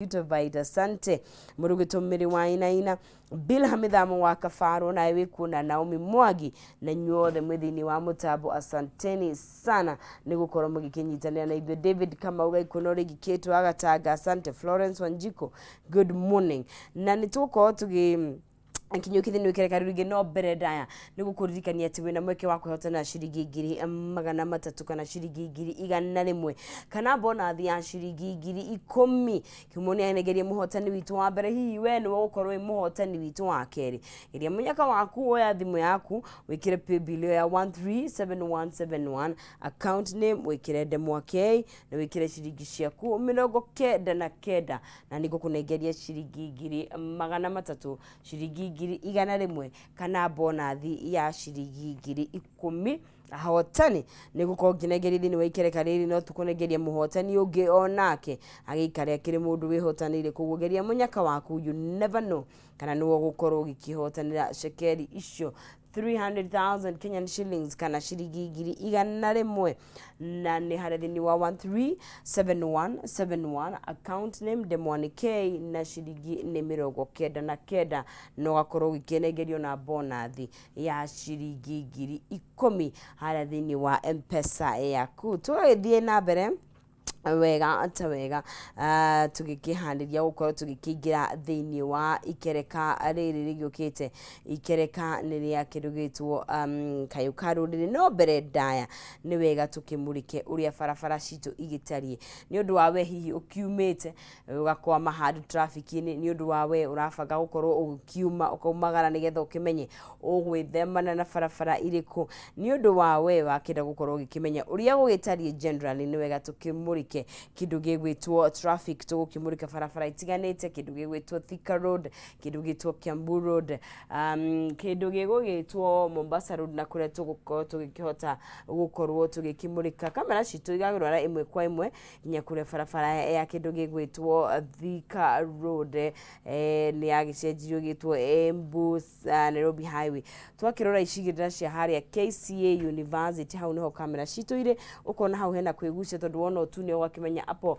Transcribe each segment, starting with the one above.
Utavite asante mũrugĩtũmĩri wa inaina Bilha Mĩthamo wa Kabaro nawe wĩkuona Naomi Mwangi na inyuothe mwĩ thĩinĩ wa mũtambo, asanteni sana nĩ gũkorwo mũgĩkĩnyitanĩra na ithuĩ. David Kamau Gaikuno rĩngĩ Kate wa Gatanga, asante. Florence Wanjiko, good morning. Na nĩ tũgũkorwo tũgĩ kinyũki thĩinĩ wĩkereka rĩu rĩngĩ, no mbere ndaya nĩ gũkũririkania atĩ wĩna mweke wa kwĩhotanĩra ciringi 300,000 kana ciringi 100,000 kana bonathi ya ciringi 10,000. Kiumo nĩ anegerie mũhotani witũ wa mbere, hihi we nĩwe ũgũkorwo wĩ mũhotani witũ wa kerĩ. Geria mũnyaka waku, oya thimũ yaku, wĩkĩre paybill ĩyo ya 137171, account name wĩkĩre Ndemwa K na wĩkĩre ciringi ciaku 99, na nĩ ngũkũnengeria ciringi 300,000, ciringi 100,000 kana bonathi ya ciringi 10,000. Ahotani nĩ gũkorwo ngĩnengeria thĩinĩ wa ikereka rĩrĩ, no tũkũnengeria mũhotani ũngĩ onake agĩikare akĩrĩ mũndũ wĩhotanĩire. Koguo geria mũnyaka waku, you never know kana nĩwe ũgũkorwo ũgĩkĩhotanĩra cekeri icio 300,000 Kenyan shillings kana ciringi 100,000, na nĩ harĩa thĩinĩ wa 137171, account name Ndemwani K na ciringi nĩ 99, na ũgakorwo ũgĩkĩnengerio na bonathi ya ciringi 10,000 harĩa thĩinĩ wa M-Pesa yaku. Tũgagĩthiĩ na mbere wega ta wega, tũgĩkĩharĩria gũkorwo tũgĩkĩingĩra thĩinĩ wa ikereka rĩrĩ rĩgĩũkĩte. Ikereka nĩ rĩa kĩndũ gĩtwo kayũ ka rũrĩrĩ, no mbere ndaya nĩ wega tũkĩmũrĩke ũrĩa barabara citũ igĩtariĩ, nĩ ũndũ wa we hihi ũkiumĩte ũgakwama handũ traffic-inĩ, nĩ ũndũ wa we ũrabanga gũkorwo ũkiuma ũkaumagara nĩgetha ũkĩmenye ũgwĩthemana na barabara irĩkũ, nĩ ũndũ wa we wakĩenda gũkorwo ũgĩkĩmenya ũrĩa gũgĩtariĩ generally, nĩ wega tũkĩmũrĩke kĩndũ gĩgwĩtwo traffic. Tũgũkĩmũrĩka barabara itiganĩte, kĩndũ gĩgwĩtwo Thika Road, kĩndũ gĩtwo Kiambu Road, kĩndũ gĩgũgĩtwo Mombasa Road, na kũrĩa tũgũkorwo tũgĩkĩhota gũkorwo tũgĩkĩmũrĩka kamera citũ igagĩrora ĩmwe kwa ĩmwe nginya kũrĩa barabara ya kĩndũ gĩgwĩtwo Thika Road nĩ yagĩcenjirio ĩgĩtwo Embu Nairobi Highway. Twakĩrora icigĩrĩra cia harĩa KCA University, hau nĩho kamera citũ irĩ, ũkona hau hena kwĩgucia tondũ wona ũtune ũgakĩmenya hapo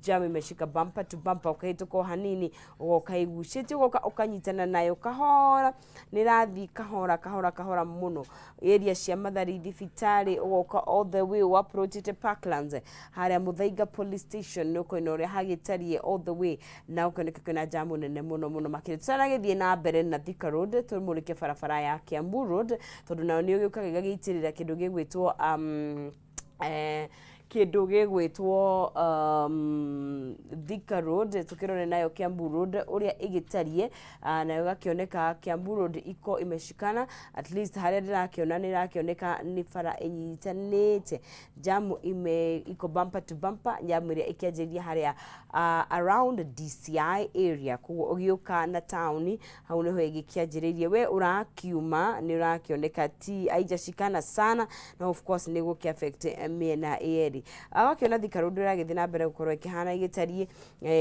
jam imeshika bumper to bumper. Ũkahĩtũka o hanini ũgoka ĩgucĩtie, ũgoka ũkanyitana nayo kahora, nĩ ĩrathiĩ kahora kahora kahora mũno. Area cia Mathari thibitarĩ, ũgoka all the way ũapproachĩte Parklands, harĩa Muthaiga police station, nĩ ũkona ũrĩa hagĩtariĩ all the way na ũkoneka kwĩna jamu nene mũno mũno makĩria. Tũtanagĩthiĩ na mbere na Thika Road, tũmũrĩke barabara ya Kiambu Road, tondũ nayo nĩ ũgĩũkaga ĩgagĩitĩrĩra kĩndũ gĩgwĩtwo Thika Road. Tukirore nayo Kiambu Road ũrĩa ĩgĩtariĩ, nayo ĩgakĩoneka Kiambu Road iko imeshikana, at least harĩa ndĩrakĩona nĩ ĩrakĩoneka nĩ bara ĩnyitanĩte, jamu ime iko bumper to bumper, jamu ĩrĩa ĩkĩanjĩrĩria harĩa around DCI area. Koguo ũgĩũka na taũni, hau nĩho ĩgĩkĩanjĩrĩirie. We ũrakiuma nĩ ũrakĩoneka ti haijashikana sana, na of course nĩ gũkĩ affect mĩena yerĩ. Wakĩona Thika Road ĩragĩthiĩ na mbere gũkorwo ĩkĩhana ĩgĩtariĩ,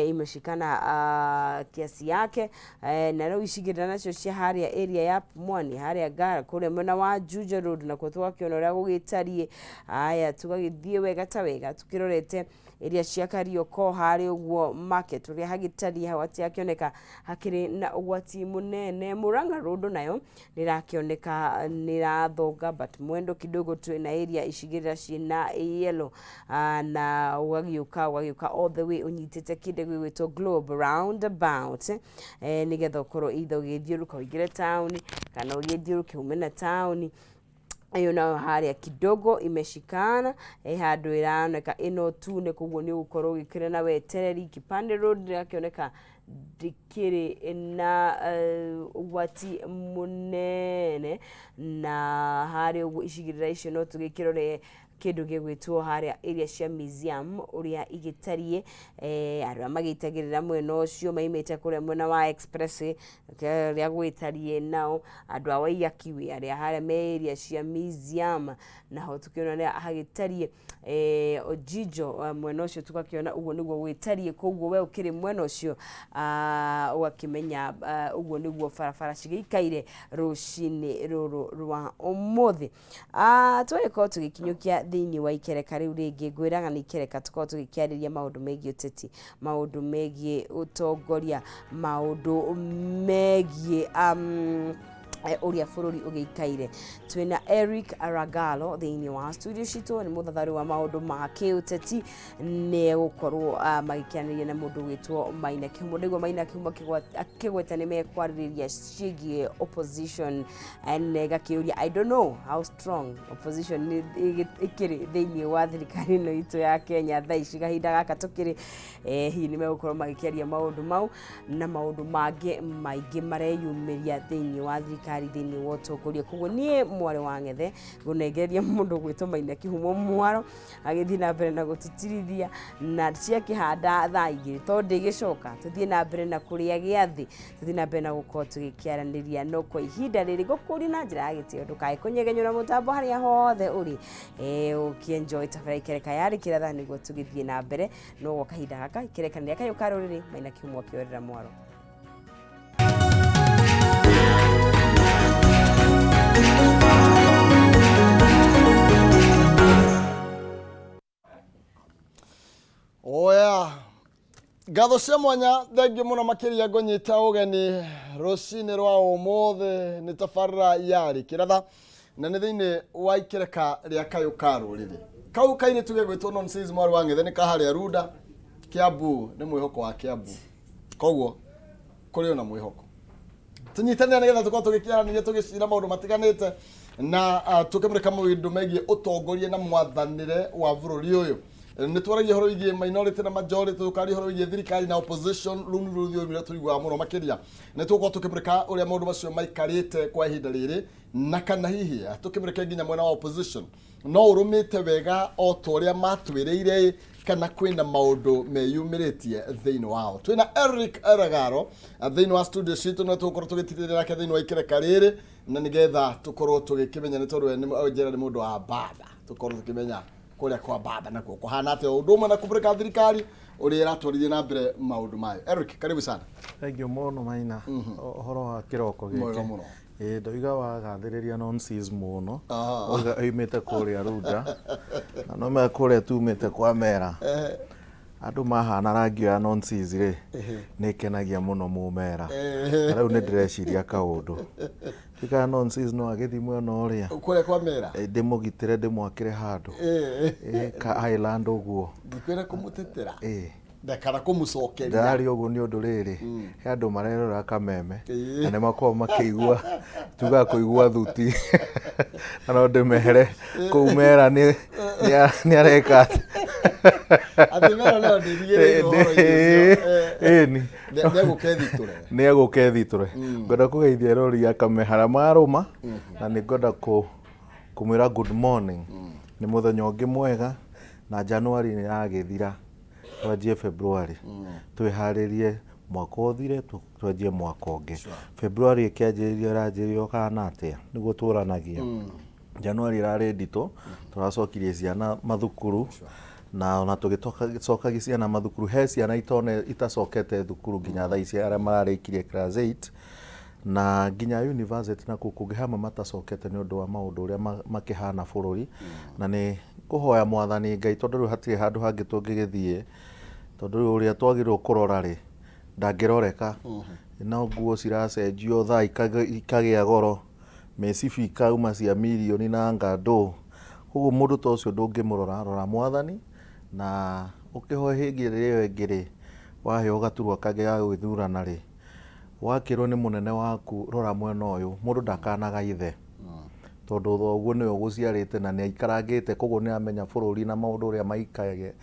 imeshikana kiasi yake, na rĩu icigĩrĩra nacio cia harĩa area ya Pumwani, harĩa Ngara, kũrĩa mwena wa Juja Road, nakuo tũgakĩona ũrĩa gũgĩtariĩ. Aya, tũgagĩthiĩ wega ta wega tũkĩrorete area cia Karioko harĩa ũguo market, ũrĩa hagĩtariĩ hau hatirakĩoneka hakĩrĩ na ũgwati mũnene. Murang'a Road nayo nĩ ĩrakĩoneka nĩ ĩrathonga, but mwendo kidogo tu na area icigĩrĩra ciĩna yellow, na ũgagĩũka ũgagĩũka all the way ũnyitĩte kĩndũ gĩgwĩtwo Globe roundabout, nĩgetha ũkorwo either ũgĩthiũrũrũka ũingĩre taũni kana ũgĩthiũrũrũke ume na taũni. Ĩyo nayo harĩa kidogo imeshikana, handũ ĩroneka ĩno tune, koguo nĩ ũgũkorwo ũgĩkĩra na wetereri. Kipande Road ĩrakĩoneka ndĩkĩrĩ na ũgwati mũnene, na harĩa ũguo icigĩrĩra icio no tũgĩkĩrore kĩndũ gĩgwĩtwo harĩa area cia museum ũrĩa igĩtariĩ, arĩa magĩitagĩrĩra mwena ũcio maimĩte kũrĩa mwena wa express ũrĩa gwĩtariĩ, nao andũ a Waiyaki Way arĩa harĩa me area cia museum, naho tũkĩona ũrĩa hagĩtariĩ, Ojijo mwena ũcio tũgakĩona ũguo nĩguo gwĩtariĩ. Koguo we ũkĩrĩ mwena ũcio ũgakĩmenya ũguo nĩguo barabara cigĩikaire rũcinĩ rũrũ rwa ũmũthĩ. Tũgagĩkorwo tũgĩkinyũkia Thĩinĩ wa ikereka rĩu rĩngĩ, ngwĩraga nĩ ikereka tũkoragwo tũgĩkĩarĩria maũndũ megiĩ ũteti, maũndũ megiĩ ũtongoria, maũndũ megiĩ ũrĩa bũrũri ũgĩikaire. Twĩna Eric Aragalo thĩinĩ wa studio citũ, nĩ mũthatharĩ wa maũndũ ma kĩũteti, nĩ egũkorwo magĩkĩanĩria na mũndũ ũgwĩtwo Maina Kĩhumo. Ndaigua Maina Kĩhumo akĩgweta nĩ mekwarĩrĩria ciĩgiĩ opposition, and gakĩũria, I don't know how strong opposition ĩkĩrĩ thĩinĩ wa thirikari ĩno itũ ya Kenya thaa ici, kahinda gaka tũkĩrĩ. Hihi nĩ megũkorwo magĩkĩaria maũndũ mau na maũndũ mangĩ maingĩ mareyumĩria thĩinĩ wa thirikari, thĩinĩ wa ũtongoria. Koguo niĩ mwarĩ wa ng'ethe ngũnengereria mũndũ ũgwĩtwo Maina Kĩhumo mwaro agĩthiĩ na mbere na gũtũtirithia na ciakĩhanda thaa 2, tondũ ndĩgĩcoka tũthiĩ na mbere na kũrĩa gĩathĩ, tũthiĩ na mbere na gũkorwo tũgĩkĩaranĩria. No kwa ihinda rĩrĩ ngũkũria na njĩra ya gĩtĩo ndũkae kũnyegenyũra mũtambo harĩa hothe ũrĩ, ũkĩenjoy tabarĩra ikereka yarĩ kĩratha nĩguo tũgĩthiĩ na mbere. No gwa kahinda gaka ikereka nĩ rĩa kayũ ka rũrĩrĩ, Maina Kĩhumo akĩorera mwaro. Oya, ngatho cia mwanya, thengiũ mũno makĩria. Ngũnyita ũgeni rũcinĩ rwa ũmũthĩ nĩ tabarĩra ya Rĩkĩratha na nĩ thĩinĩ wa ikereka rĩa kayũ ka rũrĩrĩ. Kau kairĩtu gegwĩtwo Nonsense mwarĩ wa ng'ethe nĩ kaharĩa Runda, Kiambu, nĩ mwĩhoko wa Kiambu, koguo kũrĩ ona mwĩhoko tũnyitanĩra nĩgetha tũkorwo tũgĩkĩaranĩria, tũgĩcira maũndũ matiganĩte na tũkĩmũrĩka maũndũ megiĩ ũtongoria na mwathanĩre wa bũrũri ũyũ. Nĩ twaragia ũhoro wĩgiĩ minority na majority, tũkaria ũhoro wĩgiĩ thirikari na opposition. Rũu nĩ rũthiomi rũrĩa tũiguaga mũno makĩria. Nĩ tũgũkorwo tũkĩmũrĩka ũrĩa maũndũ macio maikarĩte kwa ihinda rĩrĩ, na kana hihi tũkĩmũrĩke nginya mwena wa opposition no ũrũmĩte wega o ta ũrĩa matwĩrĩire, kana kwĩna maũndũ meyumĩrĩtie thĩinĩ wao. Twĩna Eric Eragaro thĩinĩ wa studio citũ, no tũgũkorwo tũgĩtirĩrĩra nake thĩinĩ wa ikereka rĩrĩ na nĩgetha tũkorwo tũgĩkĩmenya, nĩ tondũ we nĩ njĩra nĩ mũndũ wa baba, tũkorwo tũkĩmenya kũrĩa kwa baba nakuo kũhana atĩa, ũndũ ũmwe na kũmũrĩka thirikari ũrĩa ĩratwarithia na mbere maũndũ mayo. Eric, karibu sana. Thengiũ mũno Maina, ũhoro wa kĩroko Mwega gĩkĩ? Mũno. Ĩĩ, ndoiga wagathĩrĩria nonsense mũno. Aha. Oiga oimĩte kũrĩa Runda na no menya kũrĩa tumĩte kwa Mera, andũ mahana rangi ya nonsense rĩ, nĩ ĩkenagia mũno mũmera. Na rĩu nĩ ndĩreciria kaũndũ ndikana nonsense no agĩthiĩ mwena ũrĩa kũrĩa kwa Mera. Ndĩmũgitĩre, ndĩmwakĩre handũ ka island ũguo. Ndikwĩra kũmũtetera Ĩĩ. kana kũmũcokeria. Ndĩraria ũguo nĩ ũndũ rĩrĩ, he andũ marerora kameme na nĩ makoragwo makĩigua, tugaga kũigua thuti, na no ndĩmere kũu Mera nĩ areka atĩ. Atĩ Mera nayo ndĩrigĩrĩire ũhoro-inĩ ũcio. Ĩni. Nĩegũka ĩthitũre. Nĩ egũka ĩthitũre. Ngwenda kũgeithia erori a Kameme harĩa marũma, na nĩ ngwenda kũmwĩra good morning, nĩ mũthenya ũngĩ mwega na January nĩ ĩragĩthira, twanjie February, twĩharĩrie mwaka ũthire twanjie mwaka ũngĩ. February ĩkĩanjĩrĩria ĩranjĩrĩria ũkahana atĩa nĩguo tũranagia. January ĩrarĩ nditũ, tũracokirie ciana mathukuru, na ona tũgĩcokagia ciana mathukuru he ciana itone itacokete thukuru nginya thaa ici, arĩa mararĩkirie class 8 na nginya university na kũu kũngĩ, hamwe matacokete nĩ ũndũ wa maũndũ ũrĩa makĩhana bũrũri. Na nĩ kũhoya mwathani Ngai, tondũ rĩu hatirĩ handũ hangĩ tũngĩgĩthiĩ, tondũ rĩu ũrĩa twagĩrĩirwo kũrora rĩ ndangĩroreka. No nguo ciracenjio thaa ikagĩa goro, mĩcibi ikauma cia mirioni na ngandũ. Koguo mũndũ ta ũcio ndũngĩmũrora, rora mwathani na ũkĩhoe. Hĩndĩ ĩyo ĩngĩ rĩ, waheo gaturwa kangĩ ga gwĩthurana rĩ, wakĩrwo nĩ mũnene waku, rora mwena ũyũ, mũndũ ndakanaga ithe, tondũ thoguo nĩwe ũgũciarĩte na nĩ aikarangĩte, koguo nĩ aramenya bũrũri na maũndũ ũrĩa maikaire.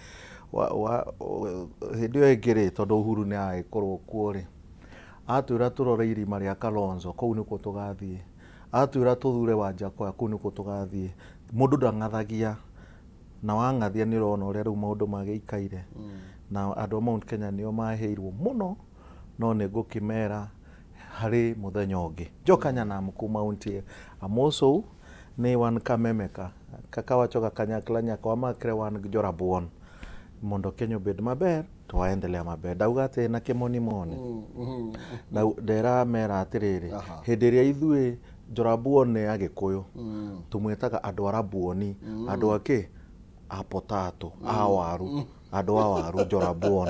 Hĩndĩ ĩyo ĩngĩ rĩ, tondũ Uhuru nĩ aragĩkorwo kuo rĩ, atwĩra tũrore irima rĩa Kalonzo, kũu nĩkuo tũgathiĩ. Atwĩra tũthure Wanjakoya, kũu nĩkuo tũgathiĩ. Mũndũ ndang'athagia, na wang'athia nĩ ũrona ũrĩa rĩu maũndũ magĩikaire. Na andũ a Mount Kenya nĩo mahĩirwo mũno, no nĩ ngũkĩmera harĩ mũthenya ũngĩ. Joka nyanam kuma untie amosou ni wan Kameme ka kaka wachoga kanyakla nyaka wamakre wan gi jorabuon mondo Kenya obed maber to waendelea maber. Ndauga atĩ na kĩmonimoni ndĩramera atĩrĩrĩ, hĩndĩ ĩrĩa ithuĩ Njorabuon nĩ Agĩkũyũ, tũmwĩtaga andũ a Rabuoni, andũ a kĩ? A potato, a waru, andũ a waru Njorabuon.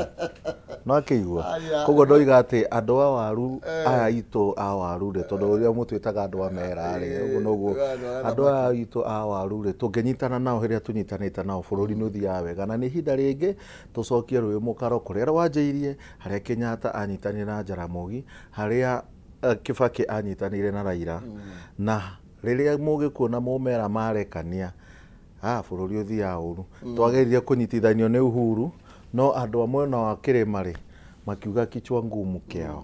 No akĩigua? Aya. Koguo ndoiga atĩ andũ a waru aya aitũ a waru rĩ, tondũ ũrĩa mũtwĩtaga andũ a mera rĩ, ũguo noguo Andũ a andũ aya aitũ a waru rĩ, tũngĩnyitana nao rĩrĩa tũnyitanĩte nao bũrũri nĩ ũthiaga wega. Na nĩ ihinda rĩngĩ tũcokie rũĩ mũkaro kũrĩa rwanjĩirie, harĩa Kenyatta anyitanire na Jaramogi, harĩa Kibaki anyitanĩire na Raila na rĩrĩa Mũgĩkũyũ na Mũmera marekania ah, bũrũri ũthiaga ũru. Twageririe kũnyitithanio nĩ Uhuru no andũ a mwena wa kĩrĩma rĩ makiuga kichwa ngumu kĩao.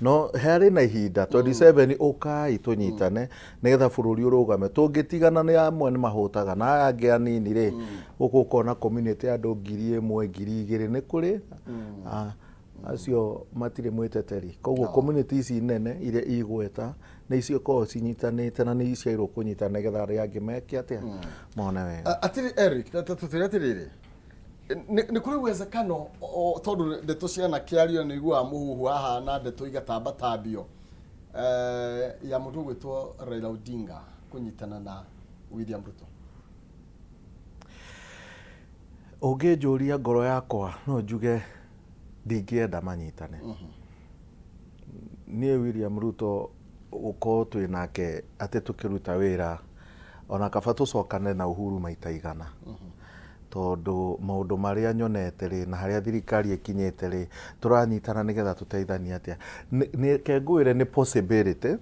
No harĩ na ihinda 27 ũkai tũnyitane nĩgetha bũrũri ũrũgame. Tũngĩtigana nĩ amwe nĩ mahũtaga na aya angĩ anini rĩ gũkũ ũkona community ya andũ 1000 2,000 nĩ kũrĩ ah, acio matirĩ mwĩteteri. Koguo community ici nene iria igweta nĩ icio ikoragwo cinyitanĩte na nĩ iciagĩrĩirwo kũnyitana nĩgetha arĩa angĩ meke atĩa mone wega. Atĩrĩ Eric, tũtwĩre atĩrĩrĩ, nĩ kũrĩ uwezekano tondũ ndeto cianakĩario nĩ iguaga mũhuhu haha na ndeto igatambatambio ya mũndũ ũgwĩtwo Raila Odinga kũnyitana na William Ruto? Ũngĩnjũria ngoro yakwa no njuge ndingĩenda manyitane. Niĩ William Ruto gũkorwo twĩ nake atĩ tũkĩruta wĩra ona kaba tũcokane na Uhuru maita igana. Tondũ maũndũ marĩa nyonete rĩ na harĩa thirikari ĩkinyĩte rĩ tũranyitana nĩgetha tũteithanie atĩa. Reke ngwĩre nĩ possibility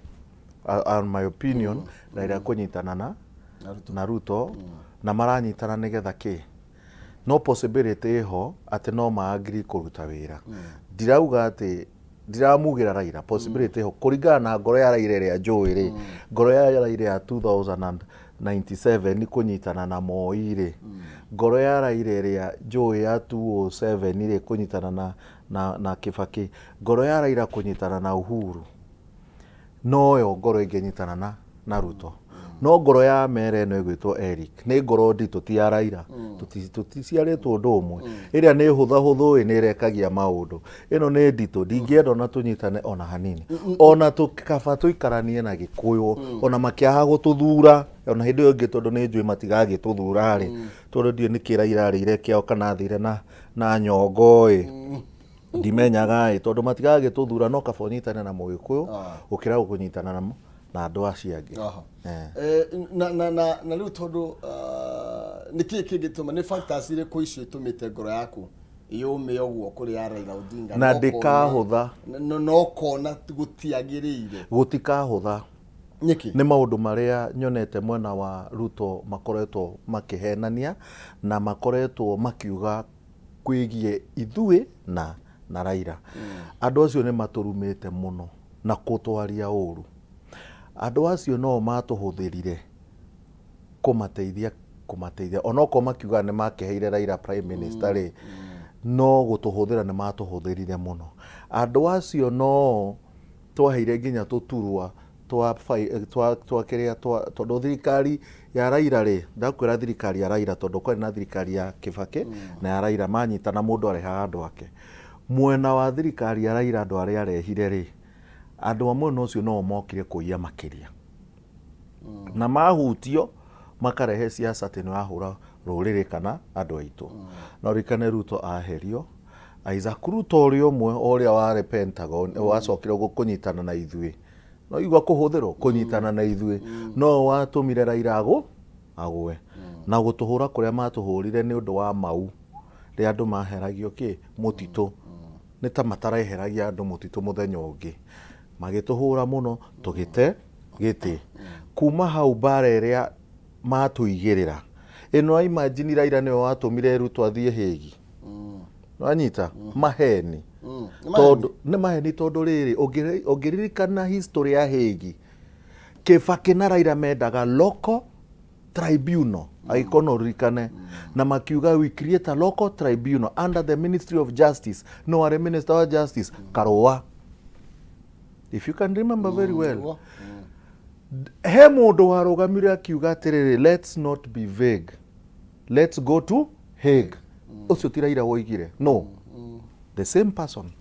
on my opinion Raila kũnyitana na na Ruto na maranyitana nĩgetha kĩ? No possibility ĩho atĩ no ma agree kũruta wĩra. Ndirauga atĩ ndiramugĩra Raila, possibility ĩho kũringana na ngoro ya Raila ĩrĩa njũĩ rĩ, ngoro ya Raila ya 2097 kũnyitana na Moi rĩ, ngoro ya Raila ĩrĩa njũĩ ya 2007 rĩ kũnyitana na, na, na Kibaki, ngoro ya Raila kũnyitana na Uhuru noyo ngoro ĩngĩnyitana na, na Ruto. No ngoro ya mera ĩno ĩgwĩtwo Eric nĩ ngoro nditũ ti ya Raila. Tũticiarĩtwo ũndũ ũmwe. Ĩrĩa nĩ hũthahũthũ ĩ nĩ ĩrekagia maũndũ. Ĩno nĩ nditũ ndingĩenda ona tũnyitane ona hanini. Ona kaba tũikaranie na Gĩkũyũ ona makĩaga gũtũthura ona hĩndĩ ĩyo ĩngĩ tondũ nĩ njũĩ matigagĩtũthura rĩ. Tondũ ndiũĩ nĩkĩ Raila arĩire kĩao kana athire na, na nyongo ĩ. Ndimenyaga ĩ tondũ matigagĩtũthura no kaba ũnyitane na Mũgĩkũyũ gũkĩra kũnyitana na na andũ acio angĩ. Eh. Na na na na rĩu tondũ nĩ kĩĩ kĩngĩtũma, nĩ factors irĩkũ icio itũmĩte ngoro yaku yũme ũguo kũrĩ ya Raila Odinga? Na ndĩkahũtha. No kona gũtiagĩrĩire. Gũtikahũtha. Nĩkĩ? Nĩ maũndũ marĩa nyonete mwena wa Ruto makoretwo makĩhenania na makoretwo makiuga kwĩgiĩ ithuĩ na na Raila. Andũ acio nĩ matũrumĩte mũno na kũtwaria ũru. Andũ acio no matũhũthĩrire kũmateithia kũmateithia onokorwo makiugaga nĩ makĩheire Raila prime minister rĩ, no gũtũhũthĩra nĩ matũhũthĩrire mũno. Andũ acio no twaheire nginya tũturwa twa twa twa kĩrĩa twa tondũ thirikari ya Raila rĩ, ndakwĩra thirikari ya Raila tondũ kwarĩ na thirikari ya Kibaki na ya Raila manyitana mũndũ arehaga andũ ake. Mwena wa thirikari ya Raila andũ arĩa arehire rĩ, andũ a mwena ũcio no mokire kũiya makĩria. Na mahutio makarehe siasa atĩ nĩ wahũra rũrĩrĩ kana andũ aitũ. Na ũririkane Ruto aherio, Isaac Ruto ũrĩa ũmwe ũrĩa warĩ Pentagon wacokire kũnyitana na ithuĩ. No igua kũhũthĩrwo kũnyitana na ithuĩ no watũmire Raila agũe. Na gũtũhũra kũrĩa matũhũrire nĩ ũndũ wa mau rĩrĩa andũ maheragio kĩ mũtitũ. Nĩ ta matareheragia andũ mũtitũ mũthenya ũngĩ. Magĩtũhũra mũno tũgĩte gĩtĩ. Kuma hau mbara ĩrĩa matũigĩrĩra. Ĩno imagine Raila nĩwe watũmire Ruto athiĩ Hague. Wanyita? Maheni. Tondũ nĩ maheni tondũ rĩrĩ ũngĩririkana history ya Hague, Kibaki na Raila mendaga local tribunal angĩkorwo no ũririkane na makiuga we create a local tribunal under the Ministry of Justice. No arĩ Minister wa Justice Karũa, if you can remember very well. He mũndũ warũgamire akiuga atĩrĩrĩ, let's not be vague, let's go to Hague. Ũcio ti Raila woigire, no the same person.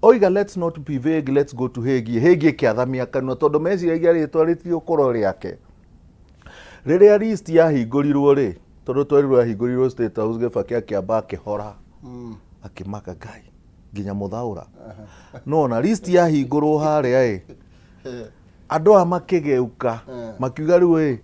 Oiga let's not be vague, let's go to Hague. Hague ĩkĩathamia kanua tondũ meciragia rĩtwa rĩtigũkorwo rĩake. Rĩrĩa list yahingũrirwo rĩ, tondũ twerirwo yahingũrirwo State House Gĩbakĩ akĩamba akĩhora akĩmaka Ngai nginya mũthaũra. Nona list yahingũrwo harĩa ĩ, andũ aya makĩgeuka makiuga rĩu ĩ,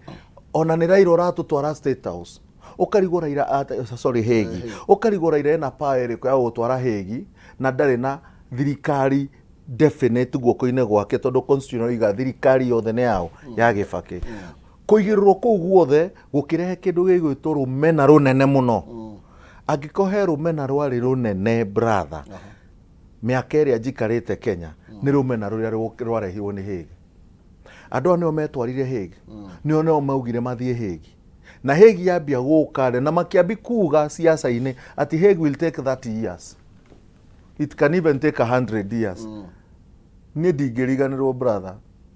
ona nĩ Raila ũratũtwara State House. Ũkarigwo Raila sorry Hague. Ũkarigwo Raila ena power ĩrĩkũ ya gũgũtwara Hague na ndarĩ na thirikari definite guoko-inĩ gwake tondũ constitution ĩroiga thirikari yothe nĩ yao ya Gĩbakĩ. Kũigĩrĩrwo kũu guothe gũkĩrehe kĩndũ gĩgwĩtwo rũmena rũnene mũno. Angĩkorwo he rũmena rwarĩ rũnene brother, mĩaka ĩrĩa njikarĩte Kenya nĩ rũmena rũrĩa rwarehirwo nĩ Hague. Andũ aya nĩo metwarire Hague, nĩo nĩo maugire mathiĩ Hague. Na Hague yambia gũka rĩ, na makĩambi kuga siasa-inĩ atĩ Hague will take 30 years. It can even take 100 years. Niĩ ndingĩriganĩrwo brother,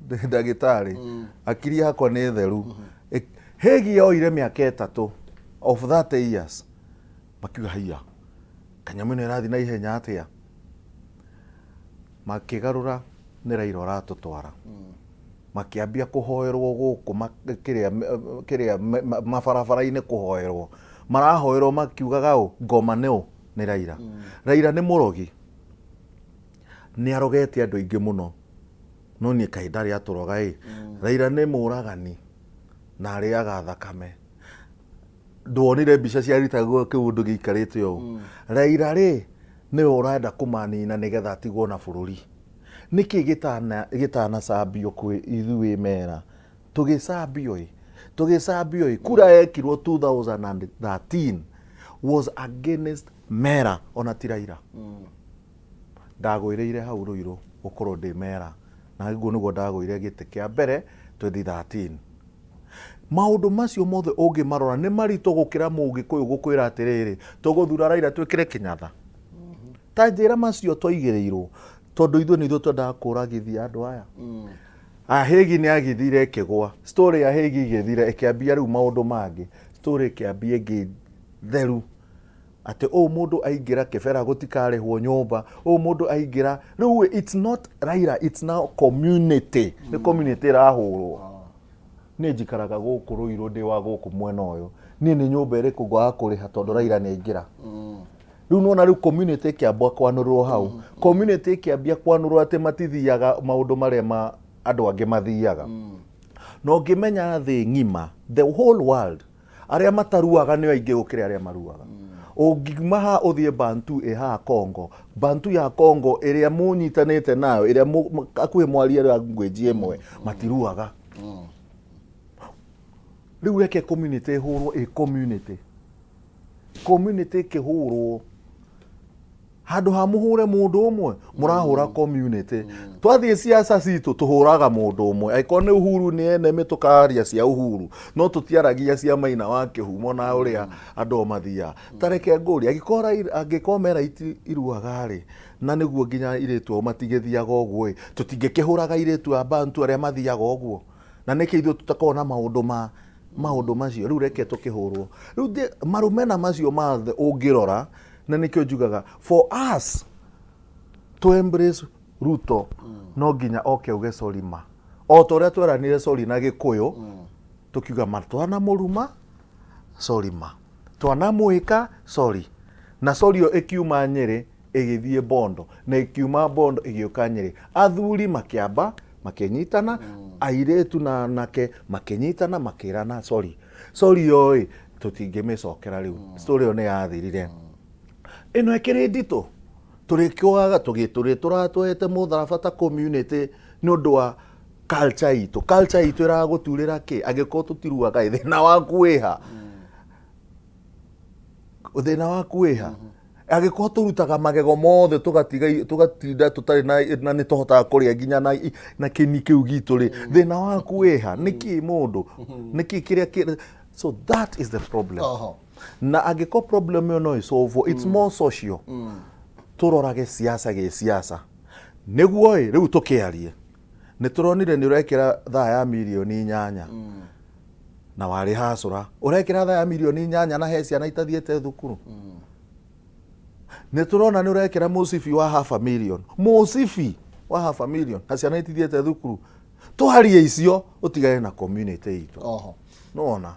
ndagĩtarĩ, akiri yakwa nĩ theru. Hague yoire mĩaka 3 of 30 years. Makiuga haiya, kanyamũ ĩno ĩrathiĩ na ihenya atĩa? Makĩgarũra nĩ Raila ũratũtwara. Makĩambia kũhoerwo gũkũ kĩrĩa kĩrĩa mabarabara-inĩ kũhoerwo. Marahoerwo makiugaga ũ, ngoma nĩ ũ? Nĩ Raila. Raila nĩ mũrogi. Nĩ arogete andũ aingĩ mũno. No niĩ kaĩ ndarĩ atũroga ĩ. Raila nĩ mũragani na arĩaga thakame. Nduonire mbica cia ritagwo kĩũndũ gĩikarĩte ũũ. Raila rĩ, nĩwe ũrenda kũmanina nĩgetha atigwo na bũrũri. Nĩkĩ gĩtanacambio kwĩ ithuĩ mera? Tũgĩcambio ĩ, tũgĩcambio ĩ. Kura yekirwo 2013 was against mera ona ti Raila. Ndagũĩrĩire hau Ruiru gũkorwo ndĩ mera na ũguo nĩguo ndagũire gĩtĩ kĩa mbere 2013. Maũndũ macio mothe ũngĩmarora nĩ maritũ gũkĩra mũgĩkũyũ gũkwĩra atĩrĩrĩ, tũgũthura Raila twĩkĩre kĩnyatha. Ta njĩra macio twaigĩrĩirwo tondũ ithuĩ nĩ ithuĩ twendaga kũragithia andũ aya. Hague nĩ agithire ĩkĩgwa. Story ya Hague ĩgĩthira ĩkĩambia rĩu maũndũ mangĩ. Story ĩkĩambia ĩngĩ theru. Atĩ ũũ mũndũ aingĩra Kĩbera gũtikarĩhwo nyũmba, ũũ mũndũ aingĩra, rĩu it's not Raila, it's now community. Nĩ community ĩrahũrwo. Niĩ njikaraga gũkũ Ruiru ndĩ wa gũkũ mwena ũyũ. Niĩ nĩ nyũmba ĩrĩkũ ngwaga kũrĩha tondũ Raila nĩ aingĩra? Rĩu nĩwona rĩu community ĩkĩambia kwanũrũrwo hau. Community ĩkĩambia kwanũrũrwo atĩ matithiaga maũndũ marĩa ma andũ angĩ mathiaga. Na ũngĩmenya thĩ ng'ima, the whole world, arĩa mataruaga nĩo aingĩ gũkĩra arĩa maruaga. Ũngiuma haha ũthiĩ Bantu ĩ haha Congo, Bantu ya Congo ĩrĩa mũnyitanĩte nayo, ĩrĩa hakuhĩ mwarie language ĩmwe, matiruaga. Rĩu reke community ĩhũrwo ĩ community. Community ĩkĩhũrwo, handũ ha mũhũre mũndũ ũmwe, mũrahũra community. Twathiĩ siasa citũ tũhũraga mũndũ ũmwe. Angĩkorwo nĩ Uhuru nĩ enemy tũkaria cia Uhuru, no tũtiaragia cia Maina wa Kĩhumo na ũrĩa andũ ao mathiaga. Ta reke ngũrie, angĩkorwo Raila, angĩkorwo mera iruaga rĩ, na nĩguo nginya airĩtu ao matigĩthiaga ũguo ĩ, tũtingĩkĩhũraga airĩtu a Bantu arĩa mathiaga ũguo? Na nĩkĩ ithuĩ tũtakoragwo na maũndũ ma maũndũ macio? Rĩu reke tũkĩhũrwo. Rĩu marũmena macio mothe ũngĩrora, na nĩkĩo njugaga for us to embrace Ruto no nginya oke auge sorry ma. O ta ũrĩa tweranire sorry na Gĩkũyũ, tũkiuga ma twanamũruma sorry ma, twanamwĩka sorry. Na sorry ĩyo ĩkiuma Nyĩrĩ ĩgĩthiĩ Bondo, na ĩkiuma Bondo ĩgĩũka Nyĩrĩ. Athuri makĩamba makĩnyitana, airĩtu na anake makĩnyitana makĩrana sorry. Sorry ĩyo ĩ tũtingĩmĩcokera rĩu. Story ĩyo nĩ yathirire. Ĩno ĩkĩrĩ nditũ, tũrĩkĩoaga tũgĩtũrĩ tũratwete mũtharaba ta community nĩ ũndũ wa culture itũ. Culture itũ ĩragũturĩra kĩ? Angĩkorwo tũtiruaga ĩ, thĩna waku wĩha? Thĩna waku wĩha? Angĩkorwo tũrutaga magego mothe tũgatiga tũgatinda tũtarĩ na nĩ tũhotaga kũrĩa nginya na kĩni kĩu gitũ rĩ, thĩna waku wĩha? Nĩkĩ mũndũ? Nĩkĩ kĩrĩa kĩ? So that is the problem. Na angĩkorwo problem ĩyo no ĩsolve, it's more social. Tũrorage siasa gĩ siasa. Nĩguo ĩ, rĩu tũkĩarie. Nĩ tũronire nĩ ũrekĩra thaa ya mirioni 8. Na warĩ hacũra. Ũrekĩra thaa ya mirioni 8 na he ciana itathiĩte thukuru. Nĩ tũrona nĩ ũrekĩra mũcibi wa half a million, mũcibi wa half a million, na ciana itithiĩte thukuru. Twarie icio, ũtigane na community itũ. Oho. Nĩwona?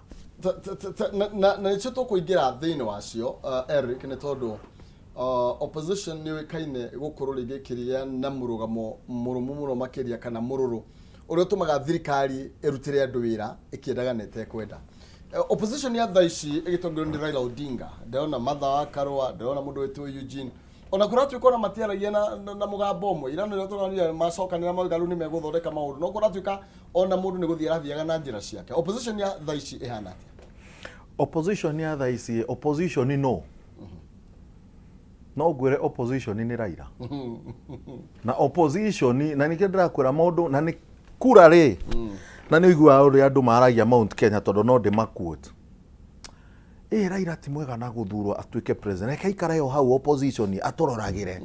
Na nĩcio tũkũingĩra thĩinĩ wacio, Eric, nĩ tondũ opposition nĩ ũĩkaine gũkorwo rĩngĩ ĩkĩrĩa na mũrũgamo mũrũmu mũno makĩria kana mũrũrũ ũrĩa ũtũmaga thirikari ĩrutĩre andũ wĩra ĩkĩendaga na ĩtekwenda. Opposition ya thaa ici ĩgĩtongorio nĩ Raila Odinga, ndĩrona Martha wa Karũa, ndĩrona mũndũ wĩtwo Eugene, ona kũratuĩka ona matiaragia na mũgambo ũmwe. Ira nĩrĩo tũronire macokanĩra mauga rĩu nĩ megũthondeka maũndũ, no kũratuĩka ona mũndũ nĩ gũthiĩ arathiaga na njĩra ciake. Opposition ya thaa ici ĩhana atĩa? Opposition ya thaa ici, opposition no ngwĩre opposition nĩ Raila na opposition, na nĩkĩo ndĩrakwĩra maũndũ na nĩ kura rĩ, na nĩ ũiguaga ũrĩa andũ maragia Mount Kenya, tondũ no ndĩmaquote. Ĩ Raila ti mwega na gũthurwo atuĩke president, reke aikare o hau opposition atũroragĩre.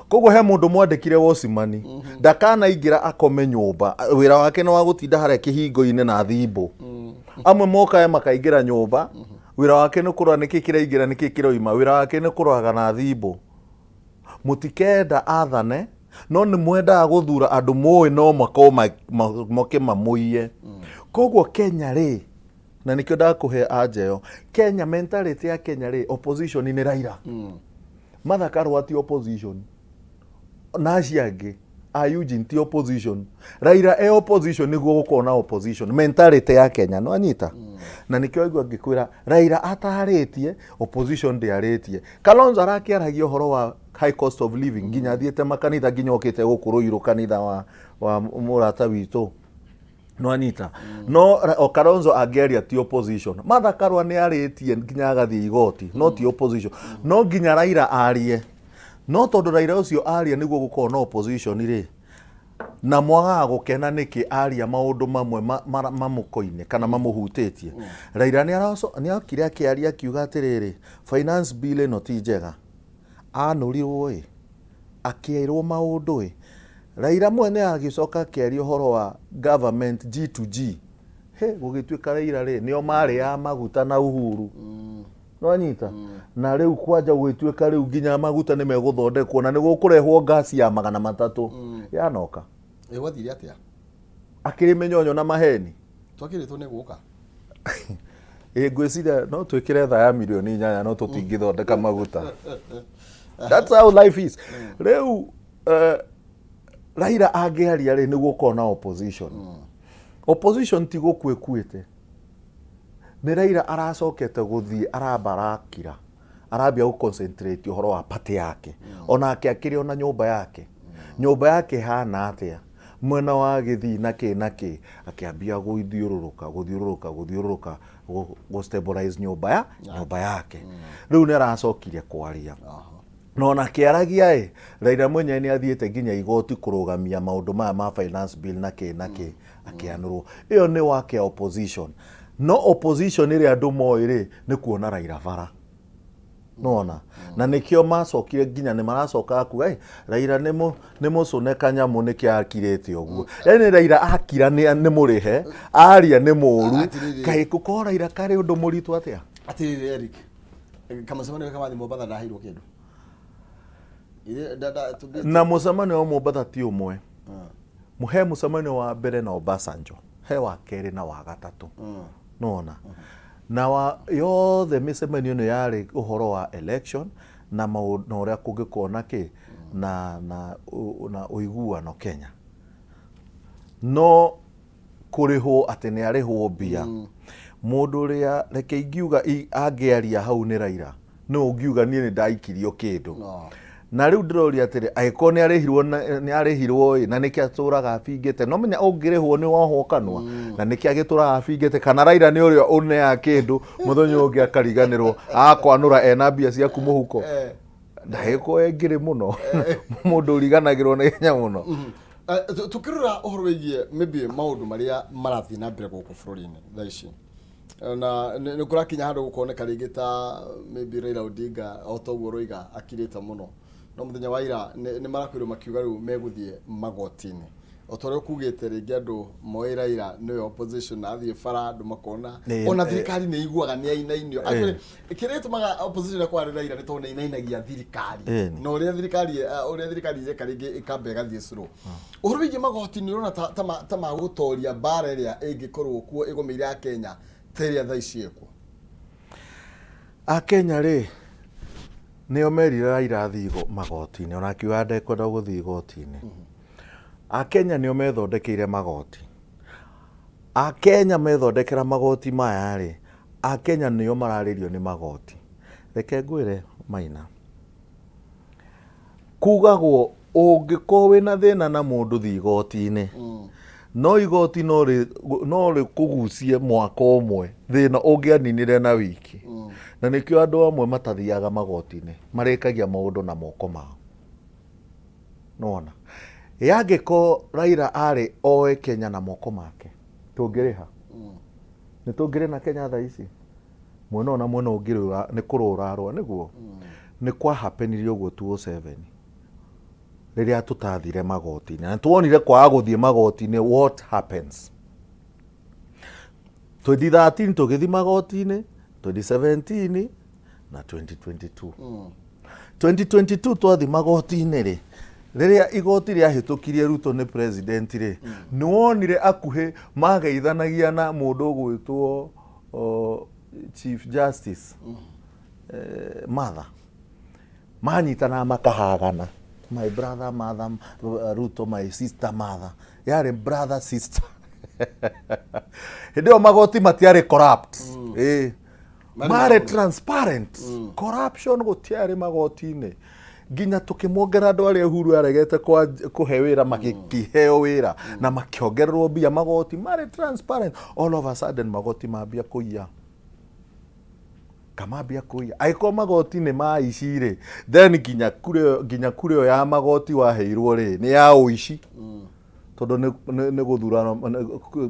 Koguo he mũndũ mwandĩkire wocimani ndakanaingĩra, akome nyũmba, wĩra wake nĩ wa gũtinda harĩa kĩhingo-inĩ na thimbũ. Amwe mokae makaingĩra nyũmba, wĩra wake nĩ kũrora nĩkĩ kĩraingĩra, nĩkĩ kĩroima, wĩra wake nĩ kũroraga na thimbũ. Mũtikenda athane, no nĩ mwendaga gũthura andũ mũĩ no makorwo moke mamũiye. Koguo Kenya rĩ, na nĩkĩo ndakũhe anja ĩyo, Kenya, mentality ya Kenya rĩ, opposition nĩ Raila. Martha Karua ti opposition, na acio angĩ a Eugene ti opposition. Raila e opposition nĩguo gũkorwo na opposition mentality ya Kenya, no anyita. Na nĩkĩo waigua ngĩkwĩra Raila atarĩtie, opposition ndĩarĩtie. Kalonzo arakĩaragia ũhoro wa high cost of living nginya athiĩte makanitha, nginya okĩte gũkũ Ruiru kanitha wa mũrata witũ, no anyita. No o Kalonzo angĩaria ti opposition. Martha Karua nĩ arĩtie nginya agathiĩ igoti, no ti opposition. No nginya Raila arie, no tondũ Raila ũcio aria nĩguo gũkorwo na opposition rĩ, na mwagaga gũkena nĩkĩ aria maũndũ mamwe mamũkoine kana mamũhutĩtie. Raila nĩ okire akĩaria akiuga atĩrĩrĩ, finance bill ĩno ti njega, anũrirwo ĩ, akĩĩrwo maũndũ ĩ. Raila mwene agĩcoka akĩaria ũhoro wa government G to G, he gũgĩtuĩka Raila rĩ nĩo marĩaga maguta na Uhuru, nwanyita. Na rĩu kwanja gũgĩtuĩka rĩu nginya maguta nĩ megũthondekwo na nĩ gũkũrehwo ngasi ya 300 yanoka. Ĩ gwathire atĩa? Akĩrĩ mĩnyonyo na maheni. Twakĩrĩtwo nĩ gũka. Ĩ ngwĩciria no twĩkĩre tha ya mirioni 8, no tũtingĩthondeka maguta. That's how life is. Rĩu Raila angĩaria rĩ, nĩguo ũkorwo na opposition. Opposition ti gũkua ĩkuĩte, nĩ Raila aracokete gũthiĩ, aramba arakira, arambia gũ concentrate ũhoro wa party yake. Onake akĩrĩ ona nyũmba yake, nyũmba yake ĩhana atĩa mwena wa gĩthii na kĩ na kĩ, akĩambia gũthiũrũrũka, gũthiũrũrũka, gũthiũrũrũka, gũ stabilize nyũmba yake. Rĩu nĩ aracokire kwaria, na ona akĩaragia ĩ, Raila mwenyewe nĩ athiĩte nginya igoti kũrũgamia maũndũ maya ma finance bill na kĩ na kĩ, akĩanũrwo. Ĩyo nĩ wake ya opposition. No opposition ĩrĩa andũ moĩ rĩ, nĩ kuona Raila bara nona, na nĩkĩo macokire nginya nĩ maracokaga kuga, "Ĩ, Raila nĩ mũcũne kanyamũ, nĩkĩo akirĩte ũguo." Yani Raila akira nĩ mũrĩhe, aria nĩ mũru. Atĩrĩrĩ. Kaĩ gũkorwo Raila karĩ ũndũ mũritũ atĩa? Atĩrĩrĩ Eric, kamũcemanio gaka wathiĩ Mombatha ndaheirwo kĩndũ. Na mũcemanio wa Mombatha ti ũmwe. He mũcemanio wa mbere na Obasanjo, he wa kerĩ na wa gatatũ, nona na wa yothe mĩcemanio ĩno yarĩ ũhoro wa election na maũndũ na ũrĩa kũngĩkorwo na kĩ na ũiguano Kenya. No kũrĩhwo atĩ nĩ arĩhwo mbia, mũndũ ũrĩa reke ingiuga angĩaria hau nĩ Raila. No ũngiuga niĩ nĩ ndaikirio kĩndũ. No. Na rĩu ndĩroria atĩrĩ, angĩkorwo nĩ arĩhirwo nĩ arĩhirwo ĩ, na nĩkĩ atũraga abingĩte? No menya ũngĩrĩhwo nĩ wohwo kanua. Na nĩkĩ agĩtũraga abingĩte? Kana Raila nĩ ũrĩa ũneaga kĩndũ, mũthenya ũngĩ akariganĩrwo, akwanũra ena mbia ciaku mũhuko? Ndagĩkorwo engĩrĩ mũno mũndũ ũriganagĩrwo na ihenya mũno. Tukĩrora ũhoro wĩgiĩ maybe maũndũ marĩa marathiĩ na mbere gũkũ bũrũri-inĩ thaa ici, na nĩ kũrakinya handũ gũkoneka rĩngĩ ta maybe Raila Odinga, o ta ũguo ũroiga, akirĩte mũno, no mũthenya wa ira nĩ marakwĩrwo makiuga rĩu megũthiĩ magoti-inĩ. O ta ũrĩa ũkugĩte rĩngĩ andũ moĩ Raila nĩwe opposition na athiĩ bara andũ makona Ĩĩ, ona ĩĩ. thirikari nĩ iguaga nĩ ainainio. Actually, kĩrĩa gĩtũmaga opposition ĩkorwo arĩ Raila nĩ tondũ nĩ ainainagia thirikari Ĩĩ. na ũrĩa thirikari ũrĩa thirikari ĩreka rĩngĩ ĩkamba ĩgathiĩ slow. Ũhoro wĩgiĩ magoti nĩ ũrona ta magũtoria mbara ĩrĩa ĩngĩkorwo kuo ĩgũmĩire Akenya ta ĩrĩa thaa ici ĩkuo? Akenya rĩ, nĩo merire Raila athiĩ magoti-inĩ, ona akiuga ndekwenda gũthiĩ igoti-inĩ. Akenya nĩo methondekeire magoti. Akenya methondekera magoti maya rĩ, Akenya nĩo mararĩrio nĩ magoti. Reke ngwĩre Maina, Kugagwo ũngĩkorwo wĩna thĩna na mũndũ thiĩ igoti-inĩ, no igoti no rĩkũgucie mwaka ũmwe thĩna ũngĩaninire na wiki. Na nĩkĩo andũ amwe matathiaga magoti-inĩ, marĩkagia maũndũ na moko mao. Nĩwona? Ĩ angĩkorwo Raila arĩ oe Kenya na moko make, tũngĩrĩha? Nĩ tũngĩrĩ na Kenya thaa ici? Mwena ũyũ na mwena ũngĩ nĩ kũrũa ũrarũa nĩguo? Nĩ kwa happenire ũguo 2007 rĩrĩa tũtathire magoti-inĩ na tuonire kwaga gũthiĩ magoti-inĩ what happens. 2013 tũgĩthiĩ magoti-inĩ, 2017 na 2022. 2022 twathiĩ magoti-inĩ rĩ, rĩrĩa igoti rĩahĩtũkirie Ruto nĩ president rĩ, nĩ wonire akuhĩ mageithanagia na mũndũ ũgwĩtwo Chief Justice Martha manyitanaga makahagana, my brother Martha Ruto, my sister Martha, yarĩ brother sister. Hĩndĩ ĩyo magoti matiarĩ corrupt. Ĩĩ. Marĩ Marĩ marũrũ. transparent. Corruption gũtiarĩ magoti-inĩ. Nginya tũkĩmongerera andũ arĩa Uhuru aregete kũhe wĩra magĩkĩheo wĩra na makĩongererwo mbia, magoti marĩ transparent. All of a sudden magoti mambia kũiya. Kamambia kũiya. Angĩkorwo magoti nĩ ma aici rĩ, then nginya kura ĩyo, nginya kura ĩyo ya magoti waheirwo rĩ, nĩ ya ũici. Tondũ nĩ gũthurano,